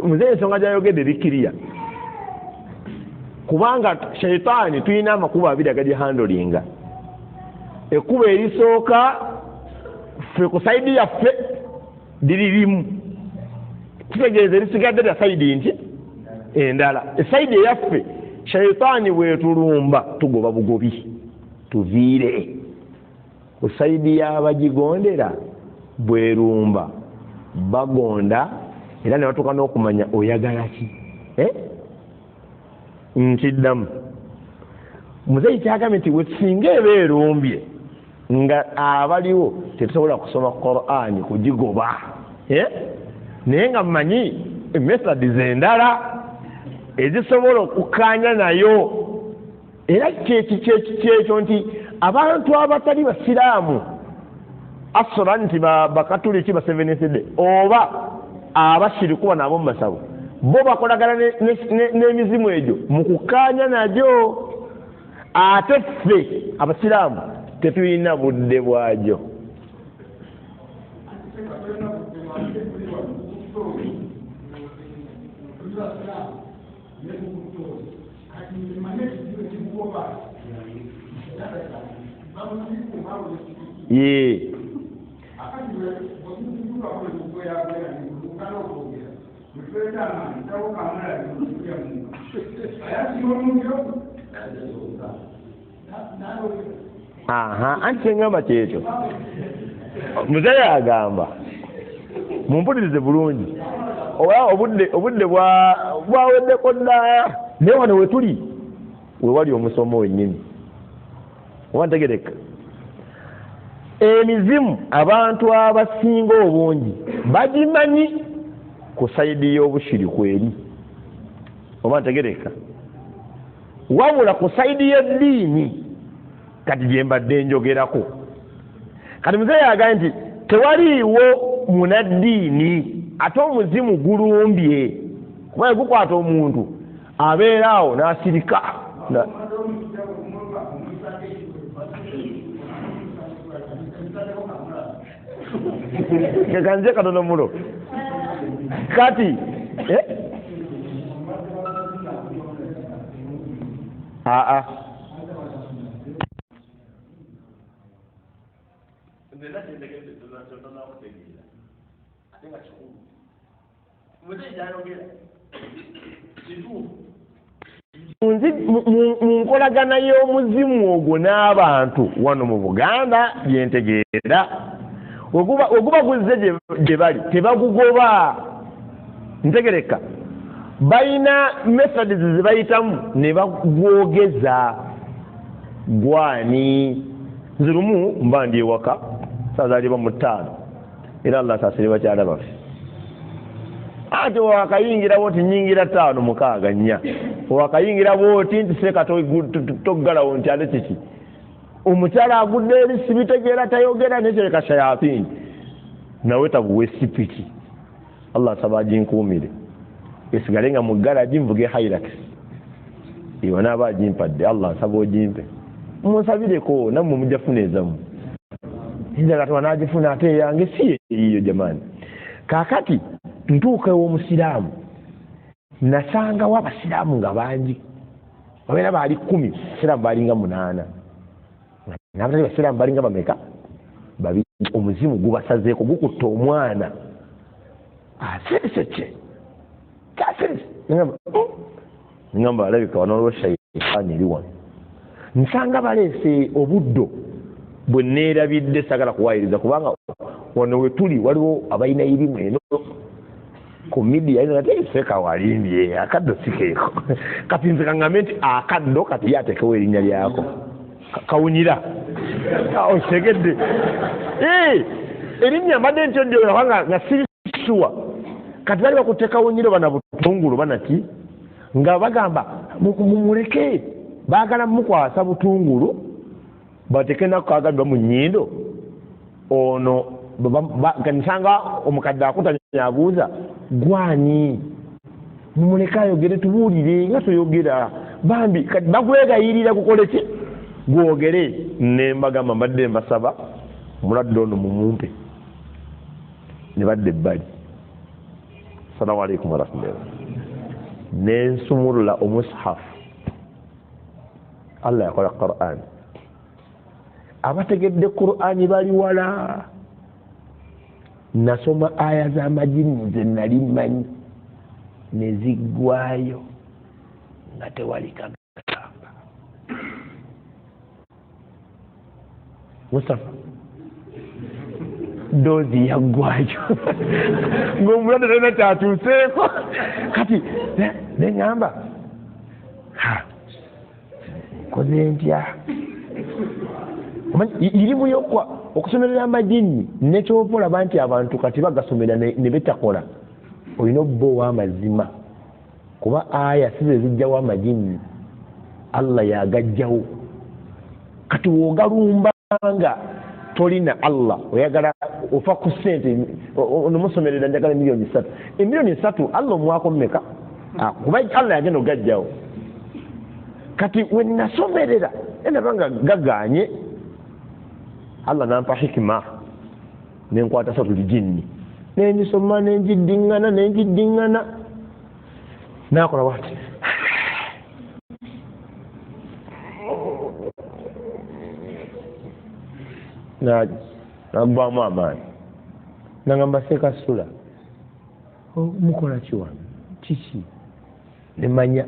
Muzeeyi ensonga gy'ayogedde eri kiriya, kubanga shaitaani tulina amakubo abiri agagihandolinga. Ekkubo erisooka ffe ku sayidi yaffe liri limu, kitegeeza erisigadde lya sayidi nti endala. Esayidi eyaffe shaitaani bwetulumba tugoba bugobi tuviire. Ku sayidi y'abagigondera bwerumba bagonda era ne batuuka n'okumanya oyagala ki. Nkiddamu muzeeyi kyagambye nti wesinga eba erumbye nga abaliwo tetusobola kusoma Qur'ani kugigoba, naye nga mmanyi methods endala ezisobola okukkaanya nayo. Era kyekyo nti abantu abatali basiraamu asola nti bakatuliki ba Seventh Day oba abashiriku bano ab'omu masabo Bo bakolagana n'emizimu egyo mu kukkaanya nagyo, ate ffe abasiraamu tetulina budde bwagyo. Ye aha, anti kyengamba kyekyo muzeeyi agamba mumpulirize bulungi, oba obudde bwaweddeko dda, naye wano wetuli wewali omusomo wennyini. Oba ntegereka, emizimu abantu abasinga obungi bagimanyi ku sayidi y'obushiriku eri, oba ntegereka, wabula ku sayidi y'eddiini kati gye mbadde njogerako. Kati muzeeyi agambye nti tewaliiwo munaddiini ate omuzimu gulumbye, kuba gukwata omuntu abeera awo n'asirika. Kanze katono mulo kati aa mu nkolagana y'omuzimu ogwo n'abantu wano mu Buganda gyentegeera, weguba guzze gye bali tebagugoba. Ntegereka, balina methods ze bayitamu ne bagwogeza gwani. Nze lumu mba ndi ewaka saazaalibwa mu 5, era Allah asaasire bakyala baffe, ate wakayingirawo nti nyingira 5 6 4, wakayingira bwoti nti seeka toggalawo nti ate kiki, omukyala agudde eri sibitegeera tayogera nekyereka shayatini nawe tabuwe sipiki. Allah asaba aginkuumire esigale nga mu garagi nvuge Hilux, iwe naaba agimpadde. Allah nsaba ogimpe, munsabireko nammwe mujja funa ezammwe. Nja kati wanaagifuna ate eyange si eyiyo jamani. Kaakati ntuuka ew'omusiraamu, nasangawo abasiraamu nga bangi, babeera baali 10, abasiraamu baalinga 8, n'abatali basiraamu balinga bameka? 2. Omuzimu gubasazeeko, gukutta omwana asirise kye kyasirise. Ngamba alabika wano waliwo shayitaani eri wano. Nsanga baleese obuddo bwe neerabidde, saagala kuwaayiriza kubanga wano we tuli waliwo abalina irimu eno ku midiya ino, ate seeka walimbye akaddo si keeko. Kati nze kaŋŋambe nti akaddo kati ye ateekewo erinnya lyako kawunyira okitegedde. Erinnya mbadde ntyo ndyogera kubanga nga siri sure. Kati bali bakutte kawunyira bana butungulu banaki nga bagamba mumuleke, baagala mukwasa butungulu bateeke nako kagambibwa mu nnyindo. Ono nsanga omukadde akutamye abuuza gwani, mumuleke ayogere tubuulire nga toyogera bambi. Kati bagwegayirira gukole ki? Gwogere. Ne mbagamba mbadde mbasaba omulwadde ono mumumpe, ne badda ebbali. Assalamu alaikum warahmatullahi. Nensumulula omushafu, Allah yakola Qur'an. Abategedde Qur'ani bali wala. Nasoma aya z'amajini ze nali mmanyi ne ziggwayo nga tewali kagamba. Mustafa dozi yaggwayo ng'omulwadde talina kyatuuseeko. Kati ne ŋŋamba nkoze ntya? Irimu yokwa okusomerera amajini nekyova olaba nti abantu kati bagasomera ne betakola, olina obba ow'amazima, kuba aya si ze zijjawo amajini, Allah yagajjawo. Kati w'ogalumba nga tolina Allah, oyagala Ofa ku ssente, onomusomerera njagala 3 million. 3 million Allah omuwaako mmeka? Kuba Allah yagenda ogajjawo. Kati we nasomerera endaba nga gaganye, Allah nampa hikima, nenkwata Suratul Jinni, nengisoma, nengiddiŋŋana, nengiddiŋŋana, nakola bwati, naggwamu amaanyi, nagamba, "Sekasula, mukola ki wano? Kiki?" Nemanya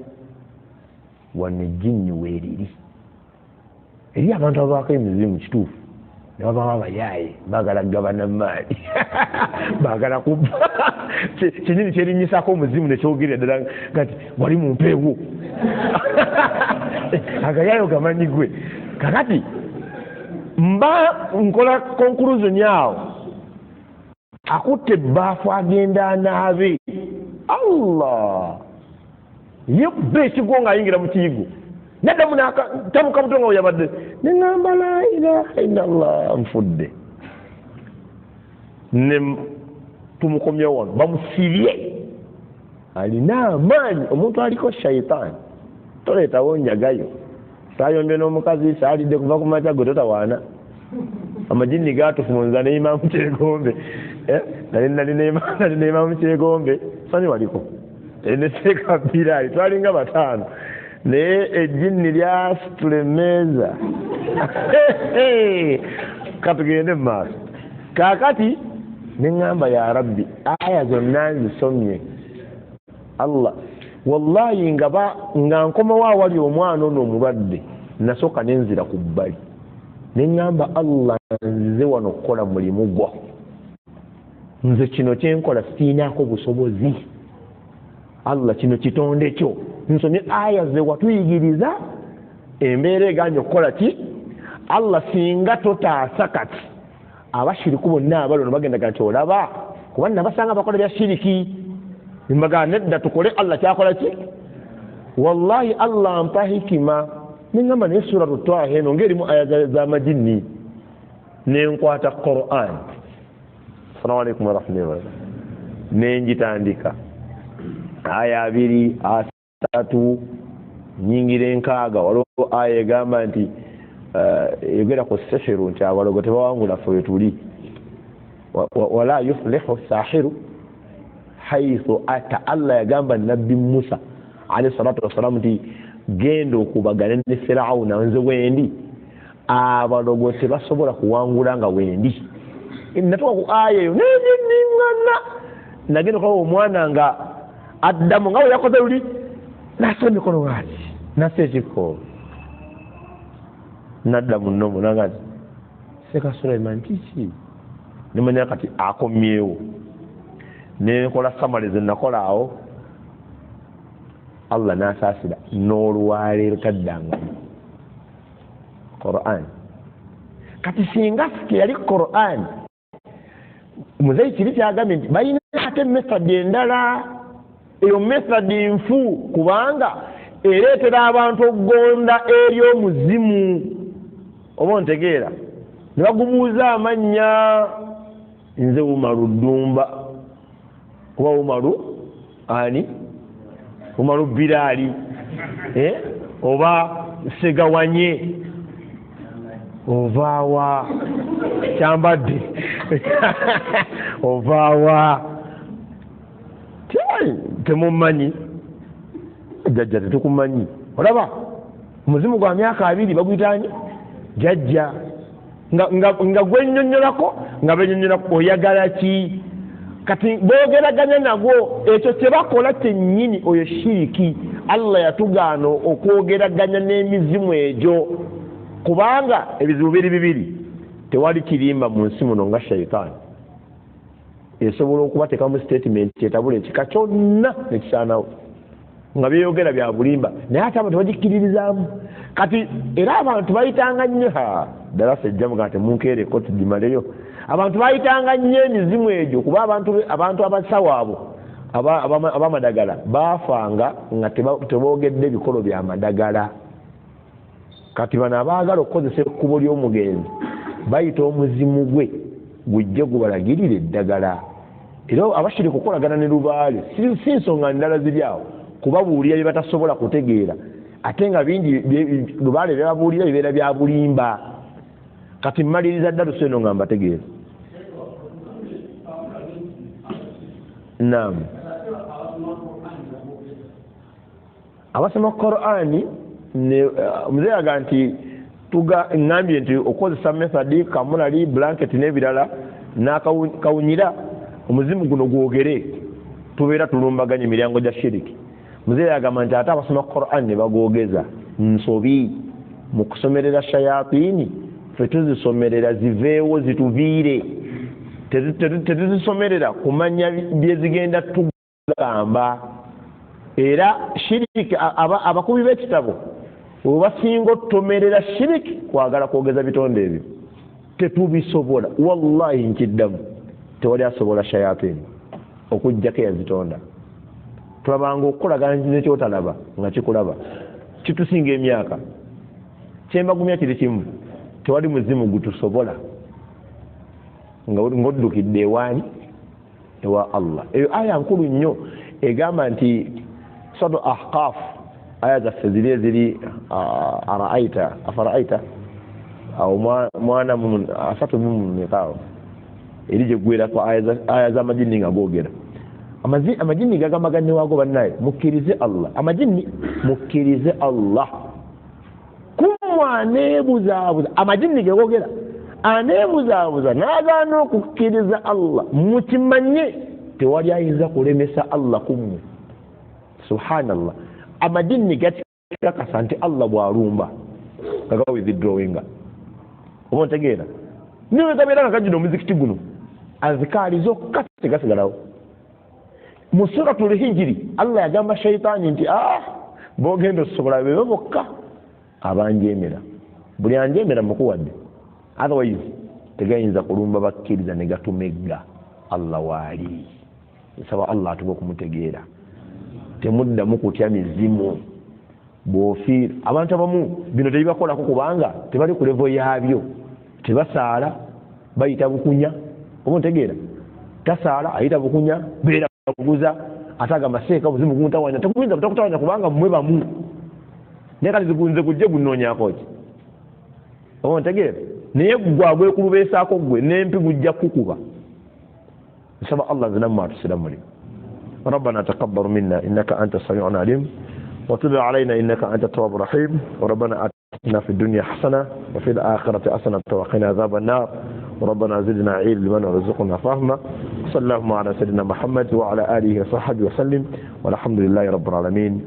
wano ejjinni weeriri. Eri abantu ababaako emizimu kituufu, ne babawo abayaaye baagala kugabana maali, baagala kubba. Kyenyini kyerinyisako omuzimu nekyogerera ddala nga nti wali mumpeewo, agayaayo gamanyi gwe. Kakati mba nkola conclusion awo, akutte ebbaafu agenda anaabe, Allah yebba ekigwo ng'ayingira mu kiyigo, naddamu tabuka buto nga weyabadde. Neŋŋamba, "La ilaha illallah, nfudde." Ne tumukomyewo wano, bamusibye, alina amaanyi. Omuntu aliko shaitaani toleetawo njagayo. Sayombye n'omukazi, saalidde kuva ku makya. Gwe totawaana, amajinni gatufunza ne Imaamu Kyegombe. Nali ne Imaamu Kyegombe, sani waliko ne Seeka Biraali, twalinga bataano, naye ejjinni lyasitula emmeeza. Katugende mu maaso. Kaakati neŋŋamba, "Ya Rabbi, aya zonna nzisomye." Allah, wallahi, nga nga nkomawo awali omwana ono omulwadde, nasooka nenzira ku bbali, neŋŋamba, "Allah, nzize wano okukola mulimu gwo. Nze kino kyenkola siinaako busobozi. Allah, kino kitonde kyo. Nsomye aya ze watuyigiriza, embeera eganye okukola ki. Allah, singa totaasa kati abashiriku bonna abalono bagendaga nti olaba, kuba nabasanga bakola bya shiriki." Mbagaa, "Nedda, tukole Allah kyakola ki." Wallahi, Allah mpa hikima, neŋŋamba, "Naye Suratu Twaha eno ngaerimu aya z'amajinni." Nenkwata Quran, assalamu alaikum warahmatullahi wabarakatu, nenjitandika aya 20, 30, nyingira 60. Waliwo aya egamba nti yogera ku sihiru nti abalogo tebawangula, ffe wetuli, wala yuflihu sahiru haithu ata. Allah yagamba Nabbi Musa alaihi salatu wassalamu nti, "Genda okubagane ne Firawuna, nze wendi, abalogo tebasobola kuwangula nga wendi." Natuka ku aya eyo nenyiŋŋana, nagenda okulaba omwana nga addamu nga bwe yakoze luli, nasa emikono bwati, nasa ekikoobe, nadda mu nnomo, naga nti, "Seka Sulaiman, kiki?" Nemanya kati akomyewo. Nenkola summary ze nakola awo, Allah nasaasira, n'olwaleero taddangamu Quran. Kati singa teyali Quran, muzeyi kiri kyagambye nti balina ate method endala. Eyo method nfu, kubanga ereetera abantu okugonda eri omuzimu, oba ontegeera, ne bagubuuza amannya. Nze Umaru Ddumba, kuba Umaru ani? Umaru Biraali, eh? Oba Segawanye, ovaawa? Kyambadde, ovaawa? Temumanyi jjajja, tetukumanyi. Olaba omuzimu gwa myaka 20 baguyitani jjajja, nga gwennyonnyolako, nga benyonnyolako, oyagala ki? Kati boogeraganya nagwo, ekyo kyebakola kyennyini oyo shiriki. Allah yatugaana okwogeraganya n'emizimu egyo, kubanga ebizibu biri bibiri. Tewali kirimba mu nsi muno nga shaitaani. Esobola okubateekamu statement etabula ekika kyonna nekisaanawo, nga byeyogera bya bulimba, naye ate abantu bagikkiririzaamu. Kati era abantu bayitanga nnyo ddala ejjamuga temunkeereko tugimaleyo. Abantu bayitanga nnyo emizimu egyo, kuba abantu abasawo abo abamadagala baafanga nga teboogedde ebikolo byamadagala. Kati bano abaagala okukozesa ekkubo ly'omugenzi bayita omuzimu gwe. Gujje gubalagirire eddagala. Era abashiriki okukolagana ne lubaale si nsonga ndala ziri awo, kubabuulira bye batasobola kutegeera, ate nga bingi lubaale byebabuulira bibeera bya bulimba. Kati mmaliriza ddalusi eno nga mbategeeza. Naam, abasoma Qur'ani muzeeyi aga nti ŋŋambye nti okukozesa method kamulali, blanket n'ebirala n'akawunyira omuzimu guno gwogere, tubeera tulumbaganya emiryango gya shiriki. Muzeeyi agamba nti ate abasoma Qur'an ne bagwogeza nsobi mu kusomerera shayatini. Ffe tuzisomerera ziveewo zituviire, tetuzisomerera kumanya byezigenda tugamba. Era shiriki abakubi b'ekitabo webasinga otutomerera shiriki kwagala kwogeza bitonde ebyo, tetubisobola. Wallahi nkiddamu, tewali asobola shayatini okuggyako eyazitonda. Tulabanga okukolagana nekyotalaba nga kikulaba, kitusinga emyaka. Kyembagumya kiri kimu, tewali muzimu gutusobola ng'oddukidde ewaani, ewa Allah. Eyo aya nkulu nnyo, egamba nti Suratu Ahqaf, aya zaffe ziri eziri araaita afaraaita awo mwana asatu mumekaawo eri gyeggwerako aya z'amajinni nga googera. Amajinni gagamba ganne waago, bannaye mukkirize Allah, amajinni mukkirize Allah. Kummwe aneebuzaabuza, amajinni gegoogera aneebuzaabuza n'agaana okukkiriza Allah, mukimanye tewali ayinza kulemesa Allah kummwe. Subhanallah, amajinni gakakasa nti Allah bw'alumba nga gawithdrawinga, oba ontegeera, niwe gabeera nga gajjudde omuzikiti guno, azikaali zokka tegasigalawo. Mu Suratul Hijiri Allah yagamba shaitaani nti bogenda osobola bebe bokka abanjemera, buli anjemera mukuwadde, otherwise tegayinza kulumba bakkiriza ne gatumegga. Allah waali, nsaba Allah atuba okumutegeera. Temuddamu kutya mizimu. Bw'ofiira, abantu abamu bino tebibakolako kubanga tebali ku level yaabyo, tebasaala, bayita bukunya, oba ontegeera, tasaala ayita bukunya, beera kuguza, ate agamba seeka obuzimu guntawanya. Tekuyinza butakutawanya kubanga mmwe bamu, naye kati nze gujje gunoonyako ki, oba ontegeera? Naye gwe agwekulubeesaako gwe n'empi gujja kukuba. Nsaba Allah nze nammwe atusiramule. ربنا تقبل منا إنك أنت السميع العليم وتب علينا إنك أنت التواب الرحيم. وربنا آتنا في الدنيا حسنة وفي الآخرة حسنة وقنا عذاب النار. وربنا زدنا علما وارزقنا فهما. صلى الله على سيدنا محمد وعلى آله وصحبه وسلم، والحمد لله رب العالمين.